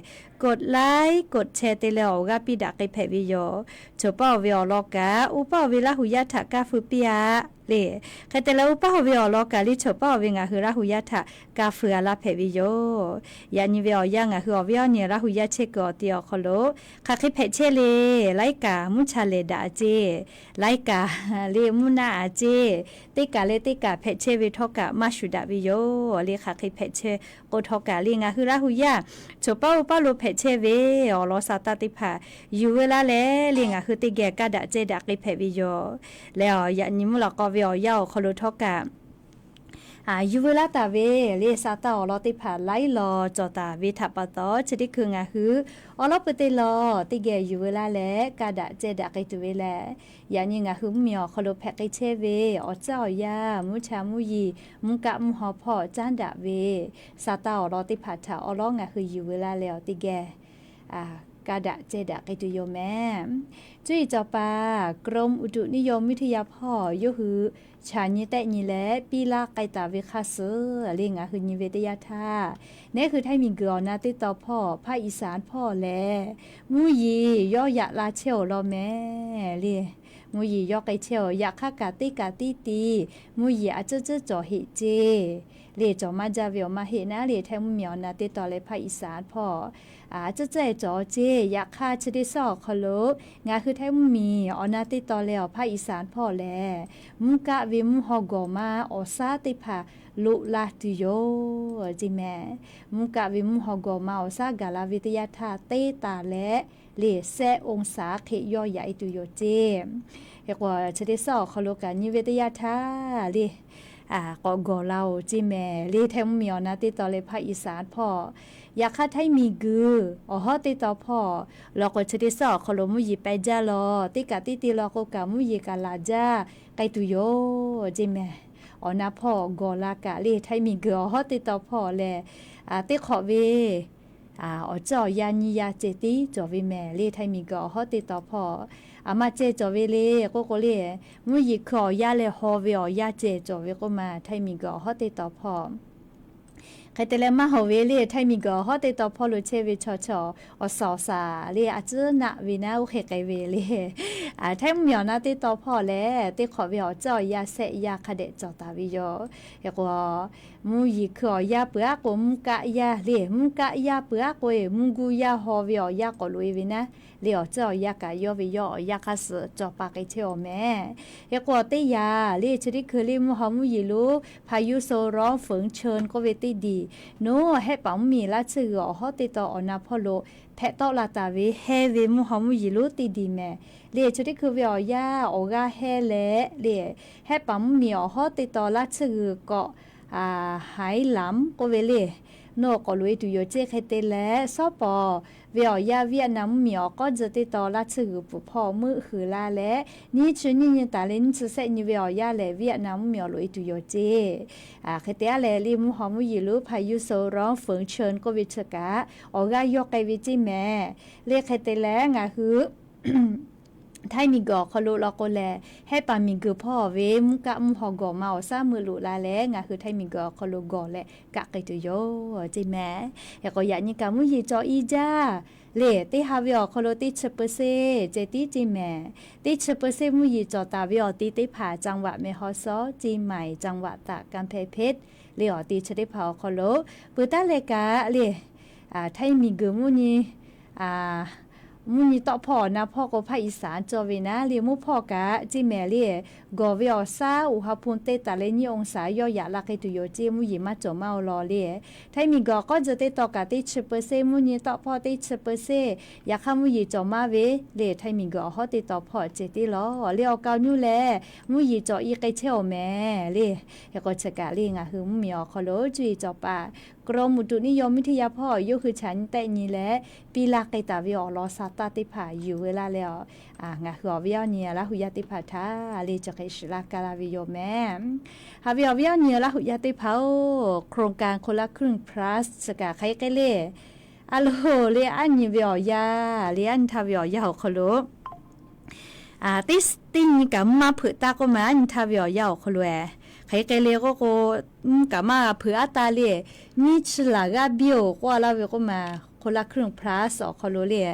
กดไลค์ กดแชร์ te leh awˬ g'aˇ piˇ daꞈ k'ai hpehꞈ ve yoˬ. Choˬ paˇ awˬ ve awˬ lawn kaꞈ oˇ paˇ awˬ ve Laˇ hu yaˇ htaꞈ kaˇ feu piˇ-a le. Hk'e te leh oˇ paˇ awˬ ve awˬ lawn kaꞈ le choˬ paˇ awˬ ve ngaˬ hui Laˇ hu yaˇ htaꞈ kaˇ feu-a laˇ hpehꞈ ve yoˬ. Yaꞈ nyi ve awˬ yanˇ ngaˬ hui awˬ viˉ awˬ nyi Laˇ hu yaˇ chehˇ kuiˬ awˬ ti awˬ hk'aw lo hk'aˬ hk'e hpehꞈ chehˇ le, laiˉ kaꞈ mvuhˇ cha lehˬ daꞈ ceˇ, laiˉ kaꞈ le mvuhˇ naˆ a ceˇ, teˇ kaꞈ leh teˇ kaꞈ hpehꞈ chehˇ ve htawˇ kaꞈ maˇ shuˍ daꞈ ve yoˬ le. Hk'aˬ hk'e hpehꞈ chehˇ k'o htawˇ kaꞈ le ngaˬ hui Laˇ hu yaˇ choˬ paˇ oˇ paˇ lo hpehꞈ chehˇ ve awˬ lawn sa taˇ teˇ hpaˍ yuˬ veu laˇ leh le ngaˬ hui teˇ geh kaˇ daꞈ cehˇ daꞈ k'ai hpehꞈ ve yoˬ. Leh yaꞈ nyi mvuhˇ lawꞈ k'aw ve awˬ yanˇ awˬ hk'aw lo htawˇ kaꞈ yuˬ veu laˇ taˍ ve le sa taˇ awˬ lawn teˇ hpaˍ ไลฟ์ lawˬ cawˬ taˍ ve htaꞈ pa taw, chi teˇ hkui ngaˬ hui awˬ lawn peuˬ te lawˬ teˇ geh yuˬ veu laˇ leh kaˇ daꞈ cehˇ daꞈ k'ai tuˬ ve lehˬ, yaꞈ nyi ngaˬ hui mvuhˇmiˬ awˬ hk'aw lo hpehꞈ k'ai chehˇ ve awˬ tcuhˉ awˬ yanˇ, mvuhˇ cha mvuhˇ yiˍ, mvuhˇ kaˆ mvuhˇ haw hpawˇ caˉ daꞈ ve sa taˇ awˬ lawn teˇ hpaˍ htaꞈ awˬ lawn ngaˬ hui yuˬ veu laˇ leh awˬ teˇ geh kaˇ daꞈ cehˇ daꞈ k'ai tuˬ yoˬ mehˍ. Cuˇ yiˍ cawˬ paˍ กรมอุตุนิยมวิทยา hpawˇ yawˇ hui chaꞈ nyi tehˆ nyi leh piˇ laˇ k'ai taˍ ve hk'aˇ suh le ngaˬ hui nyi ve teˇ yanˇ htaˇ, neˇ hui Htaiˇ miˬguiˬ awˬ na teˇ taw hpawˇ ภาคอีสาน hpawˇ lehˬ, mvuhˇ yiˍ yawˇ yaꞈ la chehˇ awˬ lawn mehˍ le. Mvuhˇ yiˍ yawˇ k'ai chehˇ awˬ yaꞈ hk'aˇ kaꞈ teˇ kaꞈ tiˉ tiˉ mvuhˇ yiˍ a cuhˉ cuhˉ cawˬ heˆ ceˇ le. Cawˬ maˇ jaˇ ve awˬ maˇ heˆ naˉ le, Htaiˇ mvuhˇmiˬ awˬ na teˇ taw leh ภาคอีสาน hpawˇ a cuhˉ cuhˉ e cawˬ ceˇ. Yaꞈ hk'aˇ chi teˇ suhˉ awˬ hk'aw lo ngaˬ hui Htaiˇ mvuhˇmiˬ awˬ na teˇ taw leh awˬ ภาคอีสาน hpawˇ lehˬ, mvuhˇ kaˆ ve mvuhˇ haw gawˬ ma awˬ shaˉ teˇ hpaˍ loꞈ la tuˬ yoˬ ceˇ mehˍ. Mvuhˇ kaˆ ve mvuhˇ haw gawˬ ma awˬ shaˉ gaˬ la ve teˇ yanˇ htaˇ teˇ taˍ leh le สิบเอ็ดองศา hk'e yawˇ yaꞈ e tuˬ yoˬ ceˇ. Hk'e k'o chi teˇ suhˉ awˬ hk'aw lo kaꞈ nyi ve teˇ yanˇ htaˇ le, k'awꞈ gawˬ la-oˬ ceˇ mehˍ le. Htaiˇ mvuhˇmiˬ awˬ na teˇ tawn leh ภาคอีสาน hpawˇ, yaꞈ hk'aˇ Htaiˇ miˬguiˬ awˬ hawˉ teˇ tawn hpawˇ, law k'o chi teˇ suhˉ awˬ hk'aw lo mvuhˇ yeˬ pehˇ jaˇ law, teˇ kaꞈ teˇ te law k'o kaꞈ mvuhˇ yeˬ kaꞈ laˬ jaˇ k'ai tuˬ yoˬ ceˇ mehˍ. Awˬ na hpawˇ gawˬ la kaꞈ le, Htaiˇ miˬguiˬ awˬ hawˉ teˇ tawn hpawˇ lehˬ, teˇ hk'awꞈ ve awˬ tcuhˉ awˬ yanˇ nyiˇ yanˇ ceh tiˉ cawˬ ve mehˍ le. Htaiˇ miˬguiˬ awˬ hawˉ teˇ tawn hpawˇ, aˬ ma ceh cawˬ ve le k'oˆ k'o le, mvuhˇ yeˬ hkui awˬ yanˇ leh haw ve awˬ yanˇ ceh cawˬ ve k'oˆ ma, Htaiˇ miˬguiˬ awˬ hawˉ teˇ tawn hpawˇ. Hk'e te leh maˇ hawˍ ve le, Htaiˇ miˬguiˬ awˬ hawˉ teˇ tawn hpawˇ lo chehˇ ve chaw chaw awˬ suhˍ awˬ shaˍ le a ciˉ naˆ ve naˉ oˇ hk'e k'ai ve le. Htaiˇ mvuhˇmiˬ awˬ na teˇ tawn hpawˇ lehˬ, teˇ hk'awꞈ ve awˬ tcuhˉ awˬ yanˇ shehˆ yanˇ hk'a dehꞈ cawˬ taˍ ve yoˬ. Hk'e k'o, mvuhˇ yeˬ hkui awˬ yanˇ peuˬ aˉ k'o mvuhˇ kaˆ yanˇ le, mvuhˇ kaˆ yanˇ peuˬ aˉ k'o mvuhˇ guˇ yanˇ haw ve awˬ yanˇ k'awꞈ loꞈ e ve naˉ le, awˬ tcuhˉ awˬ yanˇ kaꞈ yawˇ ve yawˇ awˬ yanˇ hk'aˇ suh cawˬ pa k'ai chehˇ awˬ mehˍ. Hk'e k'o teˇ yanˇ le, chi teˇ hkui le mvuhˇ haw mvuhˇ yeˬ lo พายุโซนร้อนฝนเชิญ k'oˆ ve teˇ diˬ, nawˬ Hehˆ paˍ mvuhˇmiˬ laˇ tsuhˇ g'uiˬ awˬ hawˉ teˇ tawn awˬ na hpawˇ lo hpehꞈ tawˆ la taˍ ve hehnˇ ve mvuhˇ haw mvuhˇ yeˬ lonˉ teˇ diˬ mehˍ le. Chi teˇ hkui ve awˬ yanˇ awˬ g'aˇ hehnˇ leh le, Hehˆ paˍ mvuhˇmiˬ awˬ hawˉ teˇ tawn laˇ tsuhˇ g'uiˬ k'awꞈ Haiˉ Lamˉ k'oˆ ve le, nawˬ k'awꞈ loꞈ e tuˬ yoˬ ceˇ. Hk'e te leh, shawˉ pawˍ ve awˬ yanˇ Vietnam mvuhˇmiˬ awˬ k'awˉ tcuh teˇ tawn laˇ tsuhˇ g'uiˬ pfuhˍ hpawˇ meuˆ huiˍ la leh, nyiˇ chi nyiˇ nyi taˍ leh nyiˇ chi shehˆ nyi ve awˬ yanˇ lehˬ, Vietnam mvuhˇmiˬ awˬ loꞈ e tuˬ yoˬ ceˇ. Hk'e te aˉ leh le, mvuhˇ haw mvuhˇ yeˬ lonˉ พายุโซนร้อนฝนเชิญ k'oˆ ve chi kaꞈ awˬ g'aˇ yawˇ k'ai ve ceˇ mehˍ le. Hk'e te leh ngaˬ hui Htaiˇ miˬguiˬ awˬ hk'aw lo law k'o lehˬ, Hehˆ paˍ miˬguiˬ hpawˇ ve mvuhˇ kaˆ mvuhˇ haw gawˬ ma awˬ shaˉ meuˆ loꞈ la leh, ngaˬ hui Htaiˇ miˬguiˬ awˬ hk'aw lo gawˬ leh kaˆ k'ai tuˬ yoˬ ceˇ mehˍ. Hk'e k'o yaꞈ nyi kaꞈ mvuhˇ yeˬ cawˬ e jaˇ le, teˇ ha ve awˬ hk'aw lo teˇ chi เปอร์เซ็นต์ ceh tiˉ ceˇ mehˍ. Teˇ chi เปอร์เซ็นต์ mvuhˇ yeˬ cawˬ taˍ ve awˬ te teˇ hpaˍ จังหวัดแม่ฮ่องสอน, เชียงใหม่, จังหวัดตาก, กำแพงเพชร le awˬ te chi teˇ hpaˍ awˬ hk'aw lo peuˬ taˉ leh kaꞈ le, Htaiˇ miˬguiˬ mvuhˇ nyi mvuhˇ nyi tawˆ hpawˇ awˬ na hpawˇ k'o ภาคอีสาน cawˬ ve naˉ le, mvuhˇ hpawˇ kaꞈ ceˇ mehˍ le, gawˬ ve awˬ shaˉ อุณหภูมิ te taˍ leh nyiˇ องศา yawˇ yaꞈ la k'ai tuˬ yoˬ ceˇ, mvuhˇ yeˬ maˇ cawˬ maˇ oˬ law le. Htaiˇ miˬguiˬ awˬ k'awˉ tcuh teˇ tawn kaꞈ teˇ chi เปอร์เซ็นต์, mvuhˇ nyi tawˆ hpawˇ teˇ chi เปอร์เซ็นต์, yaꞈ hk'aˇ mvuhˇ yeˬ cawˬ maˇ ve le, Htaiˇ miˬguiˬ awˬ hawˉ teˇ tawn hpawˇ ceh tiˉ lawˬ le. Awˬ kaoˬ nuˇ lehˬ mvuhˇ yeˬ cawˬ e k'ai chehˇ awˬ mehˍ le. Hk'e k'o chi kaꞈ le ngaˬ hui mvuhˇmiˬ awˬ hk'aw lo cuˇ yiˍ cawˬ paˍ กรมอุตุนิยมวิทยา hpawˇ yawˇ hui chaꞈ nyi tehˆ nyi leh piˇ laˇ k'ai taˍ ve awˬ lawn sa taˇ teˇ hpaˍ yuˬ ve laˇ leh, ngaˬ hui awˬ viˉ awˬ nyi Laˇ huˍ yaˇ teˇ hpaˍ htaꞈ le cawˬ hk'e shiˍ laˇ ka laˇ ve yoˬ mehˍ. Haꞈ ve awˬ viˉ awˬ nyi Laˇ huˍ yaˇ teˇ hpaˍ-oˬ, โครงการคนละครึ่ง plus chi kaꞈ hk'aˬ hk'e le, a loˬ le, aˉ nyi ve awˬ yanˇ le, aˉ nyi htaˇ ve awˬ yanˇ awˬ hk'aw lo teˇ nyi kaꞈ mvuhˇ maˇ hpeuꞈ taˇ k'oˆ ma, aˉ nyi htaˇ ve awˬ yanˇ awˬ hk'aw lo e hk'aˬ hk'e le k'oˆ k'o, mvuhˇ kaꞈ maˇ g'a hpeuꞈ aˉ taˇ le, nyiˇ chi laˬ g'aˇ biˇ-oˬ k'oˆ a laˇ ve k'oˆ ma, คนละครึ่ง plus awˬ hk'aw lo le,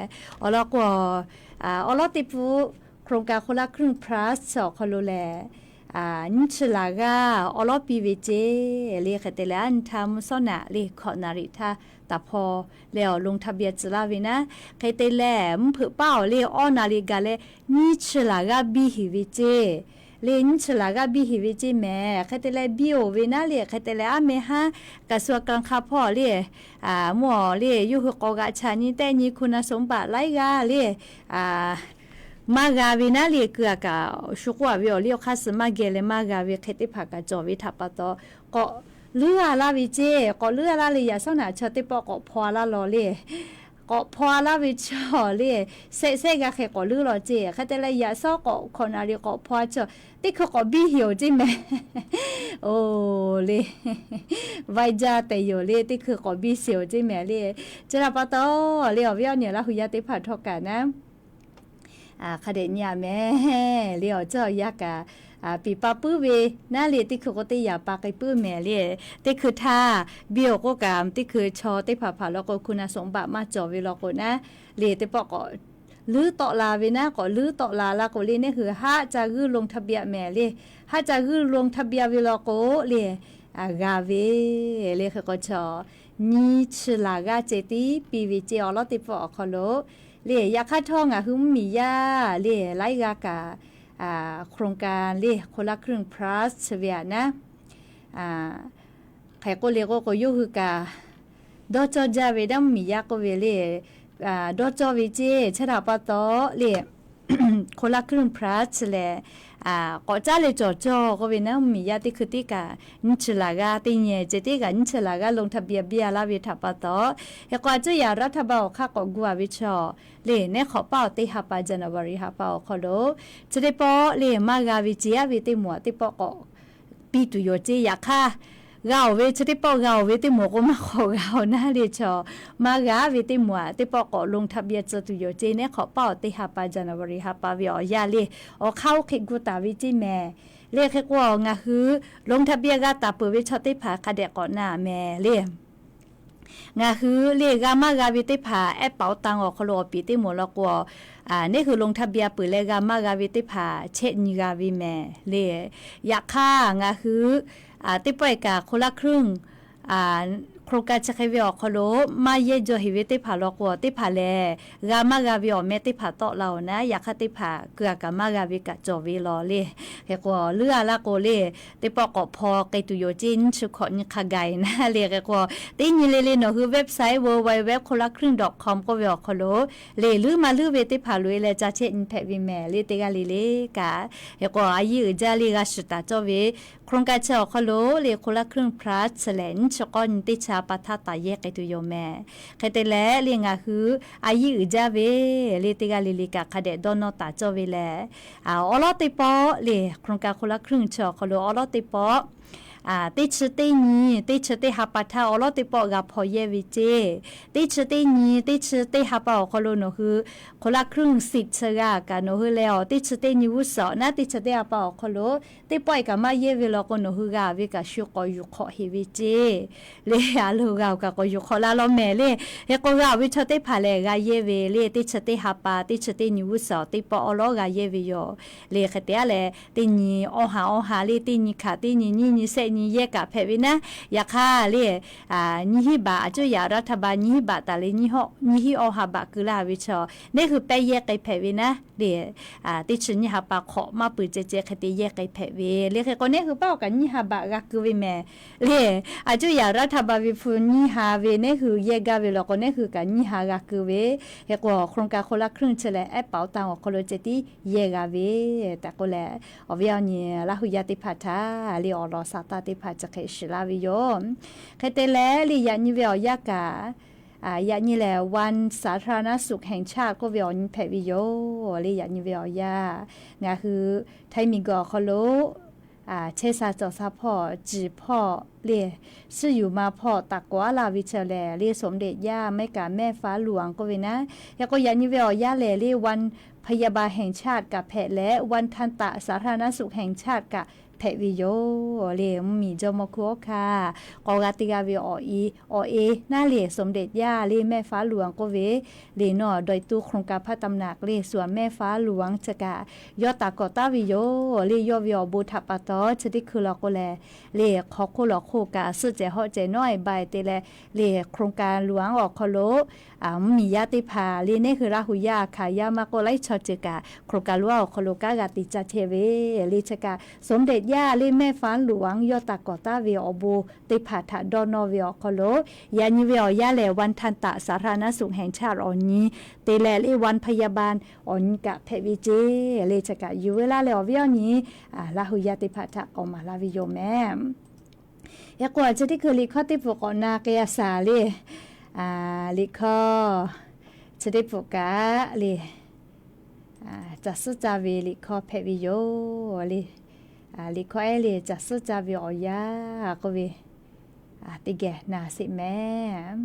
awˬ lawn k'o, awˬ lawn teˇ pfuhˇ โครงการคนละครึ่ง plus chi awˬ hk'aw lo lehˬ, nyiˇ chi laˬ g'aˇ awˬ lawn piˇ ve ceˇ le. Hk'e te leh aˉ nyi htaˇ mvuhˇ shawˉ naꞈ le หกนาฬิกา htaˇ taˍ hpaw leh awˬ ลงทะเบียน tcuh laˇ ve naˉ. Hk'e te leh mvuhˇ hpeuꞈ paˉ awˬ le awˇ naˬ liꞈ gaˬ leh nyiˇ chi laˬ g'aˇ biˇ heˍ ve ceˇ le, nyiˇ chi laˬ g'aˇ biˇ heˍ ve ceˇ mehˍ. Hk'e te leh biˇ-oˬ ve naˉ le, hk'e te leh aˉ meh haˉ กระทรวงการคลัง hpawˇ le, mvuhˇ awˬ le yawˇ hui k'awꞈ g'aꞈ chaꞈ nyi tehˆ nyi คุณสมบัติ laiˉ g'aˇ le, maˇ g'a ve naˉ le, keu a kaꞈ shu k'oˆ a ve awˬ liˇ awˬ hk'aˇ suh maˇ geh leh maˇ g'a ve hk'e teˇ hpaˍ kaꞈ cawˬ ve htaꞈ pa taw, k'awꞈ leuˉ a laˇ ve ceˇ. K'awꞈ leuˉ a laˇ le, yaꞈ shawˉ naꞈ chaw teˇ pawˆ k'awꞈ hpaw a laˇ law le. K'awꞈ hpaw a laˇ ve chaw le, shehˆ shehˆ g'aˇ hk'e k'awꞈ leuˉ law ceˇ. Hk'e te leh yaꞈ shawˉ k'awꞈ หกนาฬิกา k'awꞈ hpaw a chaw, teˇ hkui k'awꞈ biˇ heˍ-oˬ ceˇ mehˍ. Oˬ le, vaiˇ jaˇ tehꞈ yoˬ le, teˇ hkui k'awꞈ biˇ sheˍ-oˬ ceˇ mehˍ le. Chi htaꞈ pa taw le, awˬ viˉ awˬ nyi Laˇ huˍ yaˇ teˇ hpaˍ htawˇ kaꞈ naˉ, hk'a dehꞈ nyi a mehˍ le, awˬ ceuˬ awˬ yanˇ kaꞈ piˍ pa puiˉ ve naˉ le, teˇ hkui k'o teˇ yaꞈ pa k'ai puiˉ mehˍ le. Teˇ hkui htaˇ biˇ-oˬ k'oˆ kaꞈ, teˇ hkui chaw teˇ hpaˍ hpaˍ law k'o คุณสมบัติ maˇ cawˬ ve law k'o naˉ le, teˇ pawˆ k'awꞈ leuˉ tawˆ la ve naˉ, k'awꞈ leuˉ tawˆ la laˇ k'o le, neˇ hui haˆ ca g'uiˇ ลงทะเบียน mehˍ le. Haˆ ca g'uiˇ ลงทะเบียน ve law k'o le, g'a ve le. Hk'e k'o chaw nyiˇ chi laˬ g'aˇ ceh tiˉ piˇ ve ceˇ, awˬ lawn teˇ pawˆ awˬ hk'aw lo le. Yaꞈ hk'aˇ htawˇ ngaˬ hui mvuhˇmiˬ yaˇ le, laiˉ g'aˇ kaꞈ โครงการ le คนละครึ่ง plus chi ve aꞈ naˉ, hk'e k'oˆ le k'oˆ k'o, yawˇ hui kaꞈ dawˇ cawˇ jaˇ ve naˉ, mvuhˇmiˬ yaˇ k'oˆ ve le, dawˇ cawˇ ve ceˇ. Chi htaꞈ pa taw le, โคราชครึ่ง plus ล lehˬ, k'awꞈ caˉ leh cawˬ cawˬ k'oˆ ve naˉ, mvuhˇmiˬ yaˇ teˇ hkui teˇ kaꞈ nyiˇ chi laˬ g'aˇ, teˇ nyi ceh teˇ kaꞈ nyiˇ chi laˬ g'aˇ ลงทะเบียน biˇ a laˇ ve htaꞈ pa taw, hk'e k'o a cuˇ yaꞈ รัฐบาล awˬ hk'aˇ k'awꞈ gu a ve chaw le, neˉ hk'awꞈ paˆ awˬ teˇ ha pa January ha pa awˬ hk'aw lo chi teˇ pawˆ le maˇ g'a ve ce aˉ ve teˇ moˍ aꞈ teˇ pawˆ k'awꞈ piˇ tuˬ yoˬ ce. Yaꞈ hk'aˇ, g'a oˬ ve chi teˇ pawˆ g'a oˬ ve teˇ moˍ k'o maˇ hk'awꞈ g'a oˬ naˉ le, chaw maˇ g'a ve teˇ moˍ aꞈ teˇ pawˆ k'awꞈ ลงทะเบียน tcuh tuˬ yoˬ ce. Neˉ hk'awꞈ paˆ awˬ teˇ ha pa January ha pa ve awˬ yanˇ le, awˬ hk'aˇ oˇ hk'e gu taˍ ve ce mehˍ le. Hk'e k'o ngaˬ hui ลงทะเบียน g'a taˍ peuˬ ve chaw teˇ hpaˍ hk'a dehꞈ k'awꞈ na mehˍ le. Ngaˬ hui le g'a maˇ g'a ve teˇ hpaˍ แอปเป๋าตัง awˬ hk'aw lo awˬ piˍ teˇ moˍ law k'o, neˉ hui ลงทะเบียน peuˬ leh g'a maˇ g'a ve teˇ hpaˍ chehˇ nyi g'a ve mehˍ le. Yaꞈ hk'aˇ ngaˬ hui teˇ pawˆ e kaꞈ คนละครึ่ง โครงการ chi hk'e ve awˬ hk'aw lo maˇ yehˇ jaw heˍ ve teˇ hpaˍ law k'o, teˇ hpaˍ lehˬ g'a maˇ g'a ve awˬ meh teˇ hpaˍ tawˆ la oˬ naˉ, yaꞈ hk'aˇ teˇ hpaˍ keu a kaꞈ maˇ g'a ve kaꞈ cawˬ ve law le. Hk'e k'o leuˉ a laˇ k'o le, teˇ pawˆ k'awꞈ hpaw k'ai tuˬ yoˬ ce, nyiˇ chi hkawꞈ nyi hk'a gaˬ e naˉ le. Hk'e k'o teˇ nyi le le nawˬ hui website www คนละครึ่ง dot com k'oˆ ve awˬ hk'aw lo le, leuˉ maˇ leuˉ ve teˇ hpaˍ loꞈ e leh ca chehˇ nyi hpehꞈ ve mehˍ le. Teˇ g'aˇ le le kaꞈ, hk'e k'o a yiˇ uiˍ jaˇ le g'a shiˍ taˍ cawˇ ve โครงการ chi awˬ hk'aw lo le คนละครึ่ง plus lehˬ nyiˇ chi k'awˇ nyi teˇ chi a pa htaˇ taˍ yehˇ k'ai tuˬ yoˬ mehˍ. Hk'e te leh le ngaˬ hui a yiˇ uiˍ jaˇ ve le teˇ g'aˇ le le kaꞈ hk'a dehꞈ dawˇ nawˇ taˍ cawˇ ve lehˬ, awˉ lawˉ teˇ pawˆ le โครงการ คนละครึ่ง chi awˬ hk'aw lo awˉ lawˉ teˇ pawˆ teˇ chi teˇ nyi, teˇ chi teˇ ha pa htaˇ awˉ lawˉ teˇ pawˆ g'a hpaw yehˇ ve ce. Teˇ chi teˇ nyi, teˇ chi teˇ ha pa awˬ hk'aw lo nawˬ hui คนละครึ่ง สิทธิ์ chi g'a kaꞈ nawˬ hui lehˬ, teˇ chi teˇ nyi g'uˇ suhˍ naˉ teˇ chi teˇ ha pa awˬ hk'aw lo teˇ pawˆ e kaꞈ maˇ yehˇ ve law k'o nawˬ hui g'a ve kaꞈ shu k'awꞈ yuˬ hk'awꞈ heˍ ve ce. Le a lo g'a oˬ kaꞈ k'awꞈ yuˬ hk'awꞈ la law mehˍ le. Hk'e k'o g'a oˬ ve chaw teˇ hpaˍ lehˬ g'a yehˇ ve le, teˇ chi teˇ ha pa, teˇ chi teˇ nyi g'uˇ suhˍ teˇ pawˆ awˉ lawˉ g'a yehˇ ve yoˬ. Le hk'e te aˉ leh teˇ nyi awˇ ha awˇ ha le, teˇ nyi hkanˍ teˇ nyi nyiˇ nyi shehˆ nyi yehˇ kaꞈ hpehꞈ ve naˉ. Yaꞈ hk'aˇ le nyiˇ hinˉ baꞈ a cuˇ yaꞈ รัฐบาล nyiˇ hinˉ baꞈ taˍ le nyiˇ hinˉ awˇ ha baꞈ keu laˇ ve chaw neˉ hui pehˇ yehˇ k'ai hpehꞈ ve naˉ le. Teˇ chi nyiˇ ha pa hk'awꞈ maˇ peuˬ ceh ceh hk'e te yehˇ k'ai hpehꞈ ve le. Hk'e k'o neˉ hui paˆ awˬ kaꞈ nyiˇ ha baꞈ g'a keu ve mehˍ le. A cuˇ yaꞈ รัฐบาล ve hpu nyiˇ ha ve neˉ hui yehˇ gaˇ ve law k'o neˉ hui kaꞈ nyiˇ ha g'a keu ve. Hk'e k'o โครงการ คนละครึ่ง chi lehˬ แอปเป๋าตัง awˬ hk'aw lo ceh tiˉ yehˇ g'a ve tehꞈ k'oˆ leh, awˬ viˉ awˬ nyi Laˇ hu yaˇ teˇ hpaˍ htaꞈ le awˬ lawn saˍ taˇ teˇ hpaˍ chi hk'e shiˍ laˇ ve yoˬ. Hk'e te leh le yaꞈ nyi ve awˬ yanˇ kaꞈ, yaꞈ nyi lehˬ วันสาธารณสุขแห่งชาติ k'oˆ ve awˬ nyi hpehꞈ ve yoˬ le. Yaꞈ nyi ve awˬ yanˇ ngaˬ hui Htaiˇ miˬguiˬ awˬ hk'aw lo chehˇ sha cawˬ sha hpawˇ, ciˍ hpawˇ le, suhˉ yuˬ ma hpawˇ taˍ kawˍ aˉ laˇ ve chi lehˬ le สมเด็จย่า mehˆ kaꞈ mehˆ faˉ luˬ anˍ k'oˆ ve naˉ. Hk'e k'o yaꞈ nyi ve awˬ yanˇ lehˬ le วันพยาบาลแห่งชาติ kaꞈ hpehꞈ leh วันทันตะสาธารณสุขแห่งชาติ kaꞈ hpehꞈ ve yoˬ le. Mvuhˇmiˬ jawˇmawˇ hkui awˉ hkaˇ k'awꞈ g'a te g'a ve awˬ e, awˬ e naˉ le สมเด็จย่า le mehˆ faˉ luˬ anˍ k'oˆ ve le nawˬ ดอยตุง โครงการพระตำหนัก le suhˍ mehˆ faˉ luˬ anˍ chi kaꞈ yawˇ taˍ kawˍ taˍ ve yoˬ le. Yawˇ ve awˬ bon htaꞈ pa taw chi teˇ hkui law k'o lehˬ le hk'aw hk'oˆ lawˬ hk'oˆ kaꞈ suhˆ cehˬ hawˆ cehˬ nawˉ e ba e te leh le โครงการ luˬ anˍ awˬ hk'aw lo mvuhˇmiˬ yaˇ teˇ hpaˍ le neˉ hui Laˇ hu yaˇ hkanˍ yaˇ maˇ k'oˆ laiˉ chaw ceuˬ kaꞈ โครงการ luˬ anˍ awˬ hk'aw lo kanˉ g'a te caˇ chehˇ ve le chi kaꞈ สมเด็จย่า le mehˆ faˉ luˬ anˍ yawˇ taˍ kawˍ taˍ ve awˬ bon teˇ hpaˍ htaꞈ dawˇ nawˇ ve awˬ hk'aw lo yaꞈ nyi ve awˬ yanˇ lehˬ วันทันตะสาธารณสุขแห่งชาติ awˬ nyi te leh le วันพยาบาล awˬ nyi kaꞈ hpehꞈ ve ce le chi kaꞈ yuˬ veu laˇ leh awˬ viˉ awˬ nyi Laˇ hu yaˇ teˇ hpaˍ htaꞈ k'awꞈ maˍ laˇ ve yoˬ mehˍ. Hk'e k'o chi teˇ hkui liꞈ hkawˇ teˇ pfuhˍ k'awꞈ na k'ai a shaˍ le. Liꞈ hkawˇ chi teˇ pfuhˍ kaꞈ le caˬ suhˉ caˇ ve liꞈ hkawˇ hpehꞈ ve yoˬ le. Liꞈ hkawˇ ehˉ le caˬ suhˉ caˇ ve awˬ yanˇ k'oˆ ve teˇ geh na sheˍ mehˍ.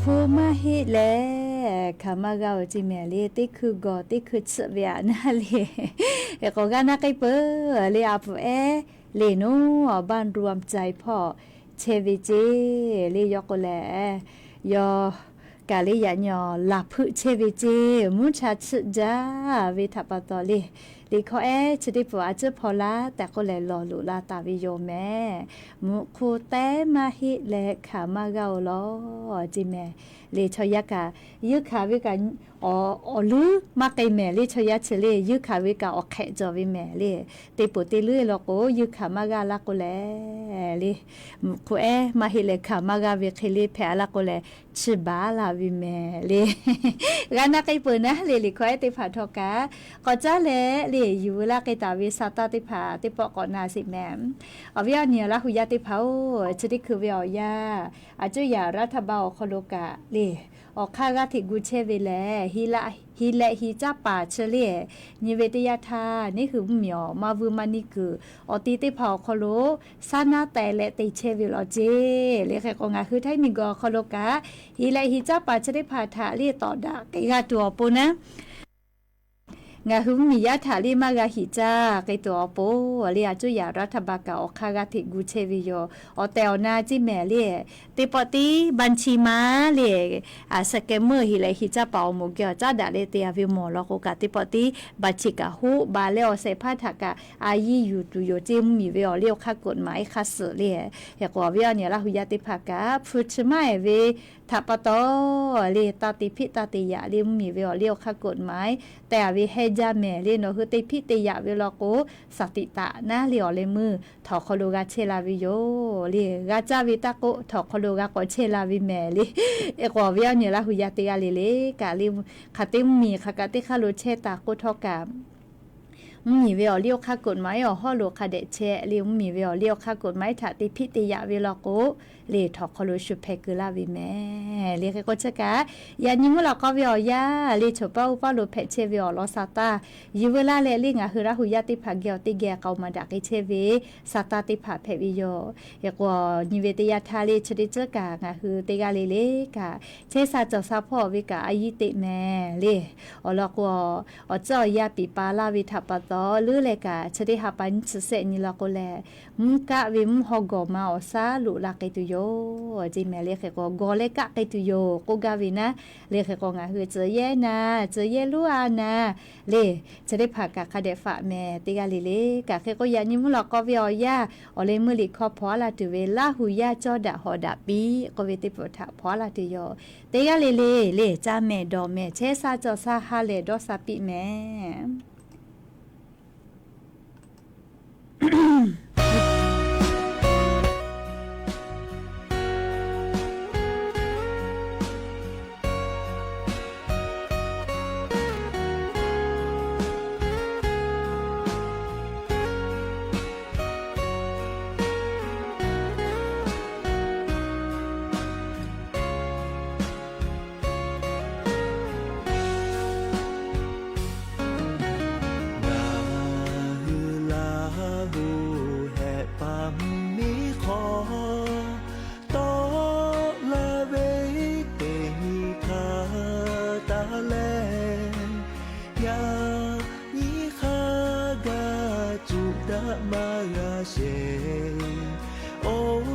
Hpu maˇ heˆ leh hkanˍ maˇ g'a-oˬ ceˇ mehˍ le. Teˇ hkui gawˬ teˇ hkui chiˆ ve aꞈ naˉ le. K'awꞈ g'aˇ naˆ k'ai peuˬ le. A puˍ ehˉ le nawˉ, บ้านรวมใจ hpawˇ chehˇ ve ceˇ le. Yawˇ k'o lehˬ, yawˇ kaꞈ le yaꞈ nyi awˬ laˬ hpeuˆ chehˇ ve ceˇ. Mvuhˇ cha chiˆ jaˇ ve htaꞈ pa taw le, liꞈ hkawˇ ehˉ chi teˇ peuˬ a ciˉ hpaw laˇ tehꞈ k'oˆ leh lawˬ loꞈ la taˍ ve yoˬ mehˍ. Mvuhꞈ hk'oˆ teh maˇ heˆ leh hkanˍ maˇ g'a-oˬ lawˬ ceˇ mehˍ le. Chaw yaˇ kaꞈ yeunˇ hkanˍ ve kaꞈ awˬ leuˉ maˇ k'ai mehˍ le. Chaw yaˇ chi le yeunˇ hkanˍ ve kaꞈ awˬ hk'ehꞈ cawˬ ve mehˍ le. Teˇ poˬ teˇ leuˉ law k'o, yeunˇ hkanˍ maˇ g'a laˇ k'o lehˬ le, mvuhꞈ hk'oˆ ehˉ maˇ heˆ leh hkanˍ maˇ g'a ve hk'e le hpehꞈ a laˇ k'o lehˬ, chi baˬ laˇ ve mehˍ le. G'aˇ naˆ k'ai peuˬ naˉ le. Liꞈ hkawˇ ehˉ teˇ hpaˍ htawˇ kaꞈ k'awꞈ caˉ leh le, yuˬ veu laˇ k'ai taˍ ve sa taˇ teˇ hpaˍ teˇ pawˆ k'awꞈ na sheˍ mehˍ. Awˬ viˉ awˬ nyi Laˇ hu yaˇ teˇ hpaˍ-oˬ, chi teˇ hkui ve awˬ yanˇ, aˬ cuˇ yaꞈ รัฐบาล awˬ hk'aw lo kaꞈ le, awˬ hk'aˇ g'aˇ hteꞈ gu chehˇ ve lehˬ, hiˍ lehꞈ hiˍ caˉ paˍ chi le, nyi ve teˇ yanˇ htaˇ neˇ hui mvuhˇmiˬ awˬ maˇ vuiˇ maˇ neˇ kuiˬ awˬ ti teˇ hpaˍ awˬ hk'aw lo saˉ naˉ teh leh te chehˇ ve law ceˇ le. Hk'e k'o, ngaˬ hui Htaiˇ miˬguiˬ awˬ hk'aw lo kaꞈ hiˍ lehꞈ hiˍ caˉ paˍ chi teˇ hpaˍ htaꞈ le tawˍ daꞈ k'ai g'a tuˬ awˬ pon naˉ, ngaˬ hui mvuhˇmiˬ yaˇ htaꞈ le maˇ g'a hiˍ caˇ k'ai tuˬ awˬ pon le, aˬ cuˇ yaꞈ รัฐบาล kaꞈ awˬ hk'aˇ g'aˇ hteꞈ gu chehˇ ve yoˬ. Awˬ tehˬ awˬ na ceˇ mehˍ le, teˇ pawˆ tiˉ บัญชีม้า le, scammer hiˍ lehꞈ hiˍ caˉ paˍ awˬ moˍ geh awˬ caˉ daꞈ leh te a ve mawˬ law k'o kaꞈ, teˇ pawˆ tiˉ บัญชี kaꞈ hoˆ baˬ leh awˬ shehˍ hpaˇ htaꞈ kaꞈ a yiˇ yuˬ tuˬ yoˬ ceˇ. Mvuhˇmiˬ ve awˬ liˇ awˬ hk'aˇ กฎหมาย hk'a suhˍ le. Hk'e k'o, awˬ viˉ awˬ nyi Laˇ hu yaˇ teˇ hpaˍ kaꞈ hpu chi maˇ ehˍ ve htaꞈ pa taw le, taˇ te hpiˆ taˇ te yaꞈ le, mvuhˇmiˬ ve awˬ liˇ awˬ hk'aˇ กฎหมาย teh a ve hehnˇ jaˇ mehˍ le. Nawˬ hui te hpiˆ te yaꞈ ve law k'o, saˍ tiꞈ taꞈ naˉ le awˬ leh meuˇ htawnˍ hk'aw lo g'a chehˇ la ve yoˬ le. G'a caˇ ve taˇ k'oˆ, htawnˍ hk'aw lo g'a k'awꞈ chehˇ la ve mehˍ le. Hk'e k'o, awˬ viˉ awˬ nyi Laˇ hu yaˇ teˇ g'aˇ le le kaꞈ le, hk'aˬ te mvuhˇmiˬ hk'aˬ kaꞈ teˇ hk'aˇ lo chehˇ taˍ k'oˆ htawˇ kaꞈ, mvuhˇmiˬ ve awˬ liˇ awˬ hk'aˇ กฎหมาย awˬ hawˉ lo hk'a dehꞈ chehˇ le. Mvuhˇmiˬ ve awˬ liˇ awˬ hk'aˇ กฎหมาย htaꞈ te hpiˆ te yaꞈ ve law k'o, le htawnˍ hk'aw lo shu hpeh keu laˇ ve mehˍ le. Hk'e k'o chi kaꞈ, yaꞈ nyi mvuhˇ lawꞈ k'aw ve awˬ yanˇ le, choˬ paˇ uˉ paˇ lo hpehꞈ chehˇ ve awˬ lawn sa taˇ, yuˬ veu laˇ leh le, ngaˬ hui Laˇ hu yaˇ teˇ hpaˍ geh awˬ teˇ geh k'aoˍ maˍ daꞈ k'ai chehˇ ve sa taˇ teˇ hpaˍ hpehꞈ ve yoˬ. Hk'e k'o, nyi ve teˇ yanˇ htaˇ le, chi teˇ ceuˬ kaꞈ ngaˬ hui teˇ g'aˇ le le kaꞈ chehˇ sha cawˬ sha hpawˇ ve kaꞈ a yiˇ teꞈ mehˍ le. Awˬ lawn k'o, awˬ tcuhˉ awˬ yanˇ piˍ pa laˇ ve htaꞈ pa taw leuˉ leh kaꞈ, chi teˇ ha pa nyiˇ chi sehˆ nyi law k'o lehˬ, mvuhˇ kaˆ ve mvuhˇ haw gawˬ ma awˬ shaˉ loꞈ la k'ai tuˬ yoˬ ceˇ mehˍ le. Hk'e k'o, gawˬ leh kaˆ k'ai tuˬ yoˬ k'oˆ gaˇ ve naˉ le. Hk'e k'o, ngaˬ hui tcuh yehˇ na, tcuh yehˇ lonˉ a na le, chi teˇ hpaˍ kaꞈ hk'a dehꞈ faꞈ mehˍ teˇ g'aˇ le le kaꞈ. Hk'e k'o, yaꞈ nyi mvuhˇ lawꞈ k'aw ve awˬ yanˇ, awˬ leh meuˇ liꞈ hkawˇ hpaw a la tuˬ ve Laˇ hu yaˇ cawˇ daꞈ hawˍ daꞈ piˇ k'oˆ ve teˇ peuˬ htaꞈ hpaw a la tuˬ yoˬ. Teˇ g'aˇ le le le, caˇ mehˍ dawˬ mehˍ, chehˇ sha cawˬ sha ha lehˬ dawˇ sha piˇ mehˍ. Ngaˬ hui Laˇ hu hehꞈ pa mvuhˇmiˬ hk'aw tawˆ la ve teˇ nyi hk'a taˇ lehˬ, yaꞈ nyi hk'a gaˬ cuˇ daꞈ maˇ g'a sheˍ. Oˇ,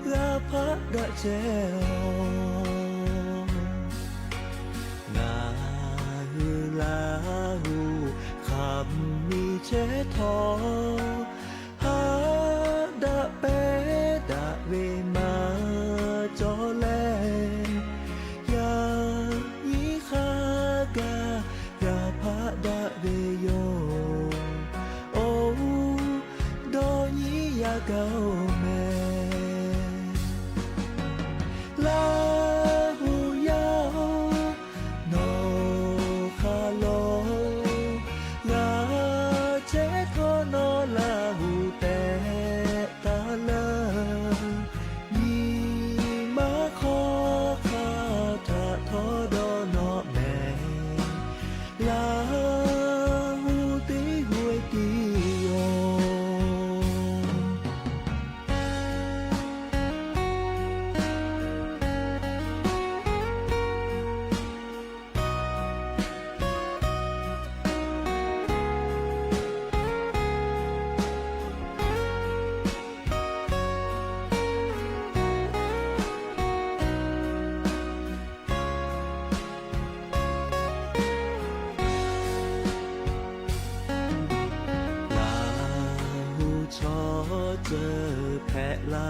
g'a hpaˆ daꞈ chehˇ-oˬ. Ngaˬ hui Laˇ hu hk'aˬ mvuhˇmiˬ chehˇ htawˇ, haˆ daꞈ pehˉ daꞈ ve maˇ cawˬ leh, yaꞈ nyi hk'a gaˬ g'a hpaˆ daꞈ ve yoˬ. Oˇ, dawˇ nyi yaˇ gaˇ-oˬ mehˍ.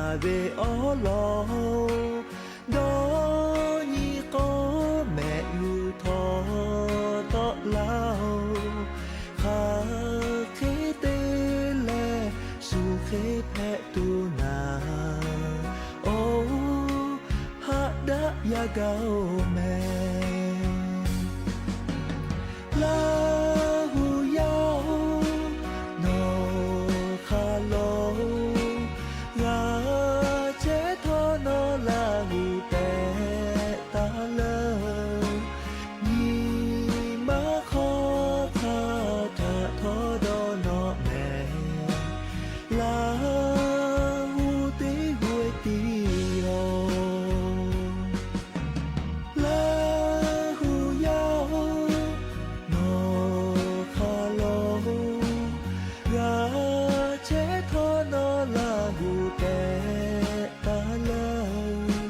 Ve awˬ lawn dawˇ nyi k'awˇ mehꞈ g'uiˬ htawˇ tawˆ laˇ-oˬ, hk'aˬ hk'e te leh shu hk'e hpehꞈ tuˬ naˍ, awˬ haꞈ daꞈ yaˇ gaˇ-oˬ mehˍ. Laˇ hu yaˇ-oˬ, nawˬ hk'a law-oˬ, g'a chehˇ htawˇ nawˬ Laˇ hu tehꞈ taˍ leuˬ. Nyi ma hk'aw hk'a htaꞈ htawˇ dawˇ nawꞈ mehˍ. Laˇ hu teˇ g'aˇ tiˉ yoˬ. Laˇ hu yaˇ-oˬ, nawˬ hk'a law-oˬ, g'a chehˇ htawˇ nawˬ Laˇ hu tehꞈ taˍ leuˬ.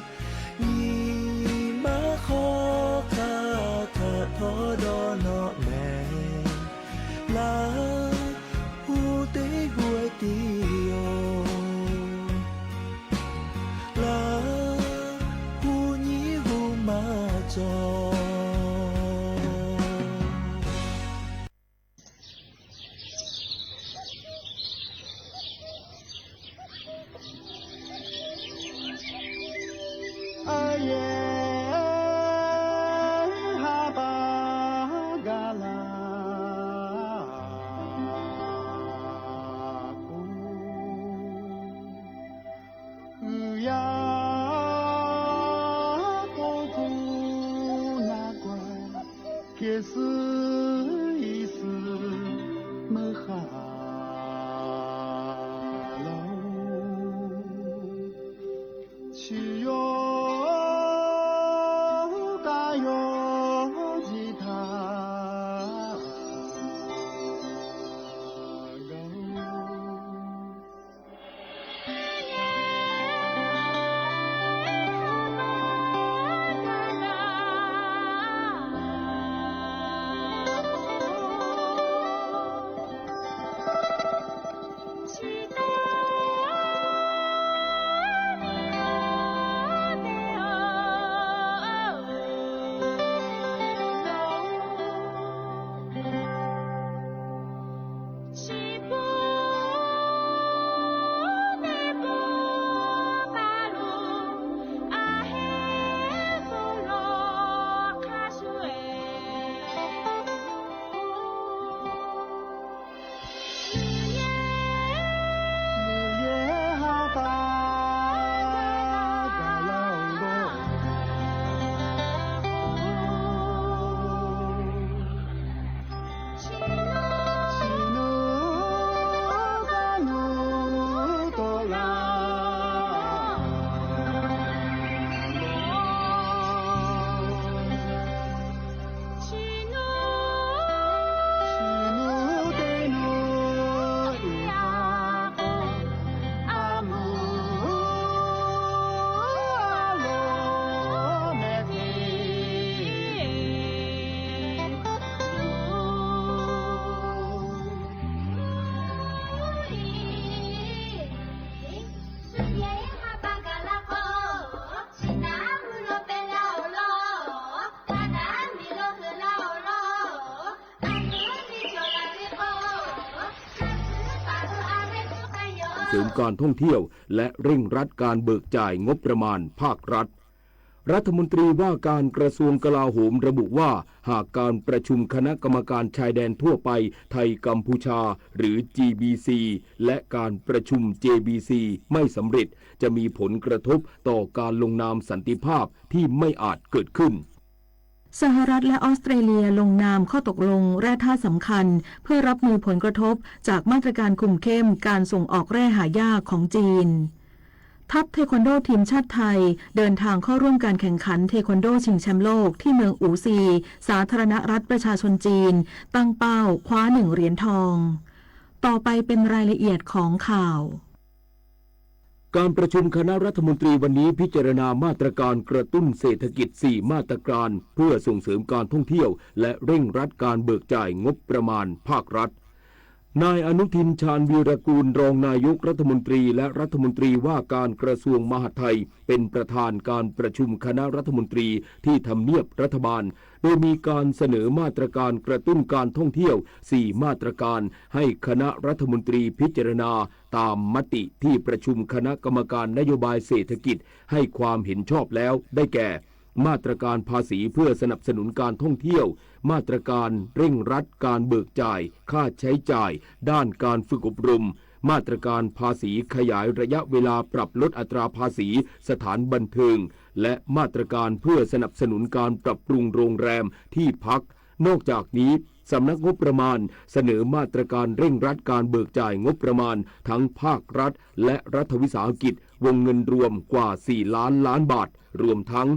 Nyi ma hk'aw hk'a htaꞈ htawˇ dawˇ nawꞈ mehˍ. Laˇ hu teˇ g'aˇ tiˉ yoˬ. Laˇ hu nyiˇ hu maˇ cawˬ. A yehˬ ha pa gaˬ la k'o, uiˍ yaˇ k'oˆ hpu na k'ai, hkeh suh iˉ suh meuˇ hk'a laˇ-oˬ. Chi yawˇ k'aˇ yawˇ jiˇ htaˇ gaˬ-oˬ. Htaiˍ ส่งเสริมการท่องเที่ยวและเร่งรัดการเบิกจ่ายงบประมาณภาครัฐ รัฐมนตรีว่าการกระทรวงกลาโหมระบุว่า หากการประชุมคณะกรรมการชายแดนทั่วไปไทยกัมพูชา หรือ จีบีซี และการประชุม เจบีซี ไม่สำเร็จ จะมีผลกระทบต่อการลงนามสันติภาพที่ไม่อาจเกิดขึ้น สหรัฐและออสเตรเลียลงนามข้อตกลงแร่ธาตุสำคัญ เพื่อรับมือผลกระทบจากมาตรการคุมเข้มการส่งออกแร่หายากของจีน ทัพเทควันโดทีมชาติไทยเดินทางเข้าร่วมการแข่งขันเทควันโดชิงแชมป์โลกที่เมืองอูซี สาธารณรัฐประชาชนจีน ตั้งเป้าคว้าหนึ่งเหรียญทอง ต่อไปเป็นรายละเอียดของข่าว การประชุมคณะรัฐมนตรีวันนี้พิจารณามาตรการกระตุ้นเศรษฐกิจ สี่ มาตรการ เพื่อส่งเสริมการท่องเที่ยว และเร่งรัดการเบิกจ่ายงบประมาณภาครัฐ นายอนุทิน ชาญวีรกูร รองนายกรัฐมนตรีและรัฐมนตรีว่าการกระทรวงมหาดไทย เป็นประธานการประชุมคณะรัฐมนตรีที่ทำเนียบรัฐบาล โดยมีการเสนอมาตรการกระตุ้นการท่องเที่ยว สี่ มาตรการ ให้คณะรัฐมนตรีพิจารณา ตามมติที่ประชุมคณะกรรมการนโยบายเศรษฐกิจให้ความเห็นชอบแล้ว ได้แก่ มาตรการภาษีเพื่อสนับสนุนการท่องเที่ยว มาตรการเร่งรัดการเบิกจ่ายค่าใช้จ่ายด้านการฝึกอบรม มาตรการภาษีขยายระยะเวลาปรับลดอัตราภาษีสถานบันเทิง และมาตรการเพื่อสนับสนุนการปรับปรุงโรงแรมที่พัก นอกจากนี้ สำนักงบประมาณเสนอมาตรการเร่งรัดการเบิกจ่ายงบประมาณทั้งภาครัฐและรัฐวิสาหกิจ วงเงินรวมกว่า สี่ ล้านล้านบาท รวมทั้ง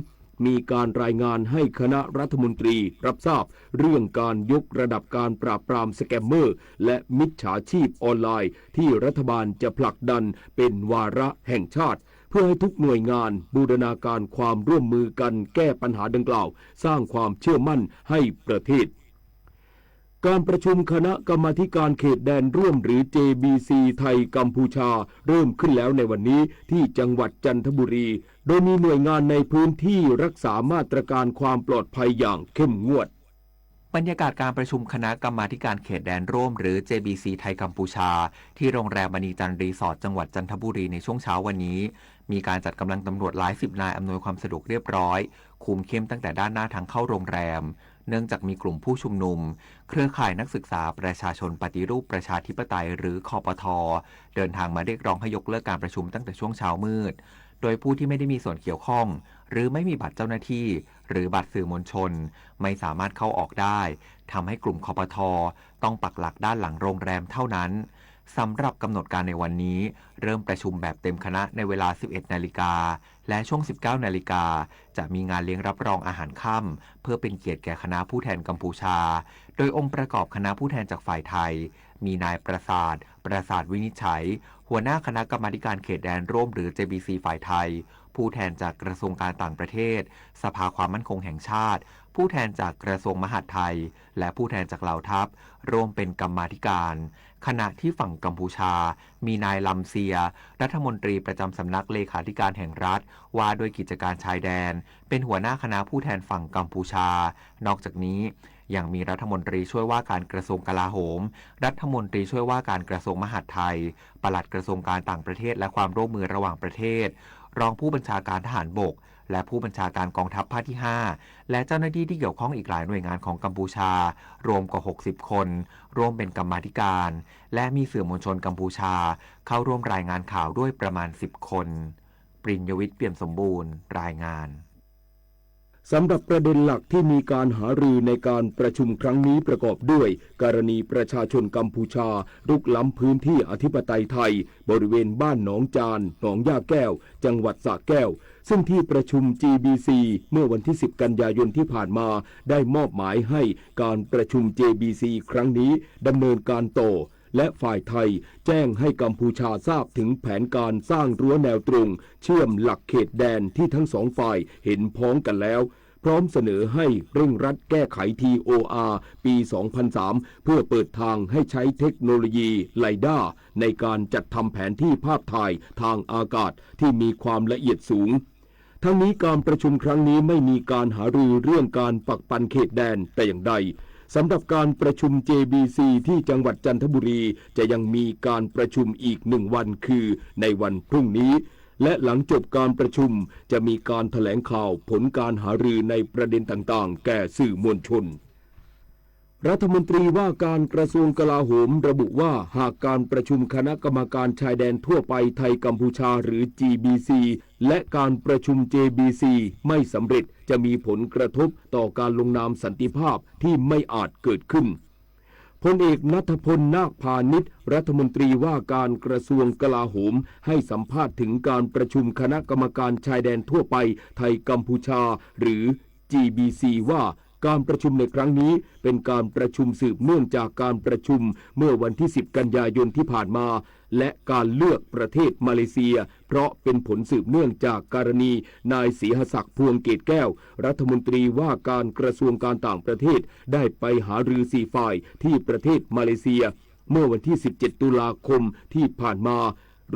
มีการรายงานให้คณะรัฐมนตรีรับทราบเรื่องการยกระดับการปราบปรามสแกมเมอร์และมิจฉาชีพออนไลน์ที่รัฐบาลจะผลักดันเป็นวาระแห่งชาติ เพื่อให้ทุกหน่วยงานบูรณาการความร่วมมือกันแก้ปัญหาดังกล่าว สร้างความเชื่อมั่นให้ประเทศ การประชุมคณะกรรมาธิการเขตแดนร่วมหรือ เจ บี ซี ไทยกัมพูชา เริ่มขึ้นแล้วในวันนี้ที่จังหวัดจันทบุรี โดยมีหน่วยงานในพื้นที่รักษามาตรการความปลอดภัยอย่างเข้มงวด บรรยากาศการประชุมคณะกรรมาธิการเขตแดนร่วมหรือ เจ บี ซี ไทยกัมพูชา ที่โรงแรมมณีจันทร์รีสอร์ทจังหวัดจันทบุรีในช่วงเช้าวันนี้ มีการจัดกำลังตำรวจหลายสิบนายอำนวยความสะดวกเรียบร้อย คุมเข้มตั้งแต่ด้านหน้าทางเข้าโรงแรม เนื่องจากมีกลุ่มผู้ชุมนุม เครือข่ายนักศึกษาประชาชนปฏิรูปประชาธิปไตยหรือ คปท เดินทางมาเรียกร้องให้ยกเลิกการประชุมตั้งแต่ช่วงเช้ามืด โดยผู้ที่ไม่ได้มีส่วนเกี่ยวข้อง หรือไม่มีบัตรเจ้าหน้าที่ หรือบัตรสื่อมวลชน ไม่สามารถเข้าออกได้ ทำให้กลุ่ม คปท ต้องปักหลักด้านหลังโรงแรมเท่านั้น สำหรับกำหนดการในวันนี้ เริ่มประชุมแบบเต็มคณะในเวลา สิบเอ็ดนาฬิกา และช่วง สิบเก้านาฬิกา จะมีงานเลี้ยงรับรองอาหารค่ำ เพื่อเป็นเกียรติแก่คณะผู้แทนกัมพูชา โดยองค์ประกอบคณะผู้แทนจากฝ่ายไทย มีนายประสาท ประสาทวินิจฉัย หัวหน้าคณะกรรมาธิการเขตแดนร่วมหรือ เจ บี ซี ฝ่ายไทย ผู้แทนจากกระทรวงการต่างประเทศ สภาความมั่นคงแห่งชาติ ผู้แทนจากกระทรวงมหาดไทย และผู้แทนจากเหล่าทัพ ร่วมเป็นกรรมาธิการ ขณะที่ฝั่งกัมพูชา มีนายลำเซีย รัฐมนตรีประจำสำนักเลขาธิการแห่งรัฐ ว่าด้วยกิจการชายแดน เป็นหัวหน้าคณะผู้แทนฝั่งกัมพูชา นอกจากนี้ ยังมีรัฐมนตรีช่วยว่าการกระทรวงกลาโหม รัฐมนตรีช่วยว่าการกระทรวงมหาดไทย ปลัดกระทรวงการต่างประเทศและความร่วมมือระหว่างประเทศ รองผู้บัญชาการทหารบก และผู้บัญชาการกองทัพภาคที่ ห้า และเจ้าหน้าที่ที่เกี่ยวข้องอีกหลายหน่วยงานของกัมพูชา รวมกว่า หกสิบคน ร่วมเป็นกรรมาธิการ และมีสื่อมวลชนกัมพูชา เข้าร่วมรายงานข่าวด้วยประมาณ สิบคน ปริญญวิทย์ เปี่ยมสมบูรณ์ รายงาน สำหรับประเด็นหลักที่มีการหารือในการประชุมครั้งนี้ประกอบด้วย กรณีประชาชนกัมพูชา รุกล้ำพื้นที่อธิปไตยไทย บริเวณบ้านหนองจาน หนองหญ้าแก้ว จังหวัดสระแก้ว ซึ่งที่ประชุม จี บี ซี เมื่อวันที่ สิบ กันยายนที่ผ่านมา ได้มอบหมายให้การประชุม จี บี ซี ครั้งนี้ดำเนินการต่อ และฝ่ายไทยแจ้งให้กัมพูชาทราบถึงแผนการสร้างรั้วแนวตรงเชื่อมหลักเขตแดนที่ทั้งสองฝ่ายเห็นพ้องกันแล้ว พร้อมเสนอให้เร่งรัดแก้ไข ที โอ อาร์ ปี สองพันสาม เพื่อเปิดทางให้ใช้เทคโนโลยี ไลด้า ในการจัดทำแผนที่ภาพถ่ายทางอากาศที่มีความละเอียดสูง ทั้งนี้การประชุมครั้งนี้ไม่มีการหารือเรื่องการปักปันเขตแดนแต่อย่างใด สำหรับการประชุม จี บี ซี ที่จังหวัดจันทบุรี จะยังมีการประชุมอีกหนึ่งวันคือในวันพรุ่งนี้ และหลังจบการประชุมจะมีการแถลงข่าวผลการหารือในประเด็นต่างๆ แก่สื่อมวลชน รัฐมนตรีว่าการกระทรวงกลาโหมระบุว่า หากการประชุมคณะกรรมการชายแดนทั่วไปไทยกัมพูชาหรือ จี บี ซี และการประชุม จี บี ซี ไม่สำเร็จ จะมีผลกระทบต่อการลงนามสันติภาพที่ไม่อาจเกิดขึ้น พลเอกณัฐพล นาคพานิช รัฐมนตรีว่าการกระทรวงกลาโหม ให้สัมภาษณ์ถึงการประชุมคณะกรรมการชายแดนทั่วไปไทยกัมพูชาหรือ จี บี ซี ว่า การประชุมในครั้งนี้เป็นการประชุมสืบเนื่องจากการประชุมเมื่อวันที่ สิบ กันยายนที่ผ่านมา และการเลือกประเทศมาเลเซีย เพราะเป็นผลสืบเนื่องจากกรณีนายศรีหศักดิ์ พวงเกตแก้ว รัฐมนตรีว่าการกระทรวงการต่างประเทศ ได้ไปหารือสี่ฝ่ายที่ประเทศมาเลเซีย เมื่อวันที่ สิบเจ็ด ตุลาคมที่ผ่านมา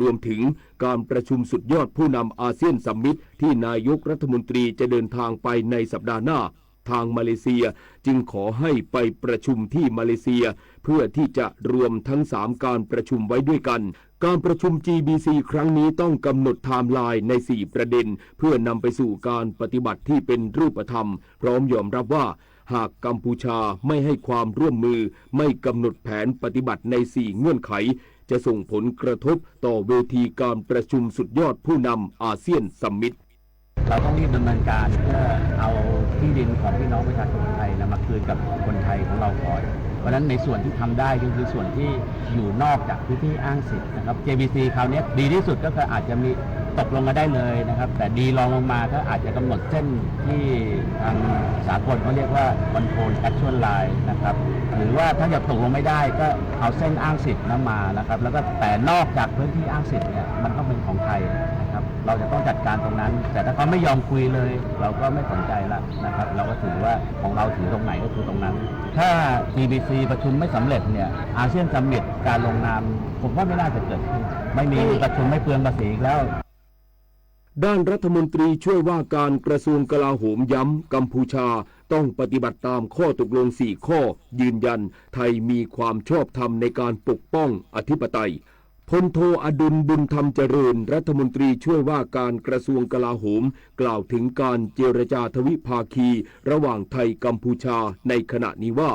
รวมถึงการประชุมสุดยอดผู้นำอาเซียนซัมมิตที่นายกรัฐมนตรีจะเดินทางไปในสัปดาห์หน้า ทางมาเลเซียจึงขอให้ไปประชุมที่มาเลเซีย เพื่อที่จะรวมทั้งสามการประชุมไว้ด้วยกัน การประชุม จี บี ซี ครั้งนี้ต้องกำหนดไทม์ไลน์ในสี่ประเด็น เพื่อนำไปสู่การปฏิบัติที่เป็นรูปธรรม พร้อมยอมรับว่า หากกัมพูชาไม่ให้ความร่วมมือ ไม่กำหนดแผนปฏิบัติในสี่เงื่อนไข จะส่งผลกระทบต่อเวทีการประชุมสุดยอดผู้นำอาเซียนซัมมิต เราต้องรีบดำเนินการเพื่อเอาที่ดินของพี่น้องประชาชนไทยนะมาคืนกับคนไทยของเราก่อน เพราะฉะนั้นในส่วนที่ทำได้ก็คือส่วนที่อยู่นอกจากพื้นที่อ้างสิทธิ์นะครับ เจ บี ซี คราวนี้ดีที่สุดก็คืออาจจะมีตกลงกันได้เลยนะครับ แต่ดีรองลงมาก็อาจจะกำหนดเส้นที่ทางสากลเขาเรียกว่า control actual line นะครับ หรือว่าถ้าจะตกลงไม่ได้ก็เอาเส้นอ้างสิทธิ์นั้นมานะครับ แล้วก็แต่นอกจากพื้นที่อ้างสิทธิ์เนี่ยมันต้องเป็นของไทยนะครับ เราจะต้องจัดการตรงนั้น แต่ถ้าเขาไม่ยอมคุยเลย เราก็ไม่สนใจละนะครับ เราก็ถือว่าของเราถือตรงไหนก็คือตรงนั้น ถ้า จี บี ซี ประชุมไม่สำเร็จเนี่ย อาเซียนซัมมิตการลงนาม ผมว่าไม่น่าจะเกิดขึ้น ไม่มีประชุมไม่เปลืองภาษีอีกแล้ว ด้านรัฐมนตรีช่วยว่าการกระทรวงกลาโหมย้ำ กัมพูชาต้องปฏิบัติตามข้อตกลงสี่ข้อ ยืนยันไทยมีความชอบธรรมในการปกป้องอธิปไตย พลโทอดุล บุญธรรมเจริญ รัฐมนตรีช่วยว่าการกระทรวงกลาโหม กล่าวถึงการเจรจาทวิภาคีระหว่างไทยกัมพูชาในขณะนี้ว่า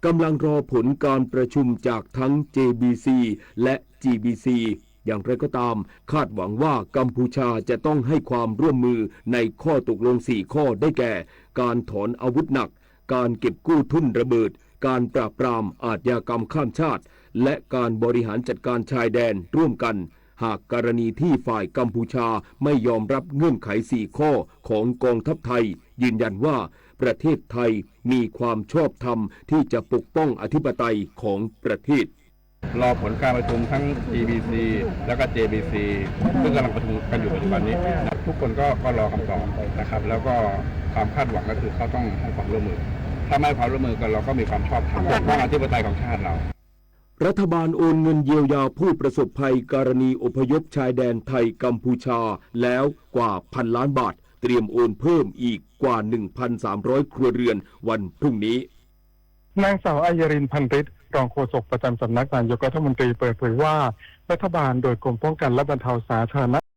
กำลังรอผลการประชุมจากทั้ง จี บี ซี และ จี บี ซี อย่างไรก็ตาม คาดหวังว่ากัมพูชาจะต้องให้ความร่วมมือในข้อตกลงสี่ข้อ ได้แก่ การถอนอาวุธหนัก การเก็บกู้ทุ่นระเบิด การปราบปรามอาชญากรรมข้ามชาติ และการบริหารจัดการชายแดนร่วมกัน หากกรณีที่ฝ่ายกัมพูชาไม่ยอมรับเงื่อนไขสี่ข้อของกองทัพไทย ยืนยันว่าประเทศไทยมีความชอบธรรมที่จะปกป้องอธิปไตยของประเทศ รอผลการประชุมทั้ง จี บี ซี แล้วก็ จี บี ซี ซึ่งกำลังประชุมกันอยู่ปัจจุบันนี้นะทุกคนก็ก็รอคำตอบนะครับ แล้วก็ความคาดหวังก็คือเขาต้องให้ความร่วมมือ ถ้าไม่ให้ความร่วมมือกันเราก็มีความชอบธรรมปกป้องอธิปไตยของชาติเรา รัฐบาลโอนเงินเยียวยาผู้ประสบภัยกรณีอพยพชายแดนไทยกัมพูชาแล้วกว่าพันล้านบาท เตรียมโอนเพิ่มอีกกว่า หนึ่งพันสามร้อย ครัวเรือนวันพรุ่งนี้ นางสาว อัญญาริน พันฤทธิ์ รองโฆษกประจำสำนักนายกรัฐมนตรีเปิดเผยว่า รัฐบาลโดยกรมป้องกันและบรรเทาสาธารณ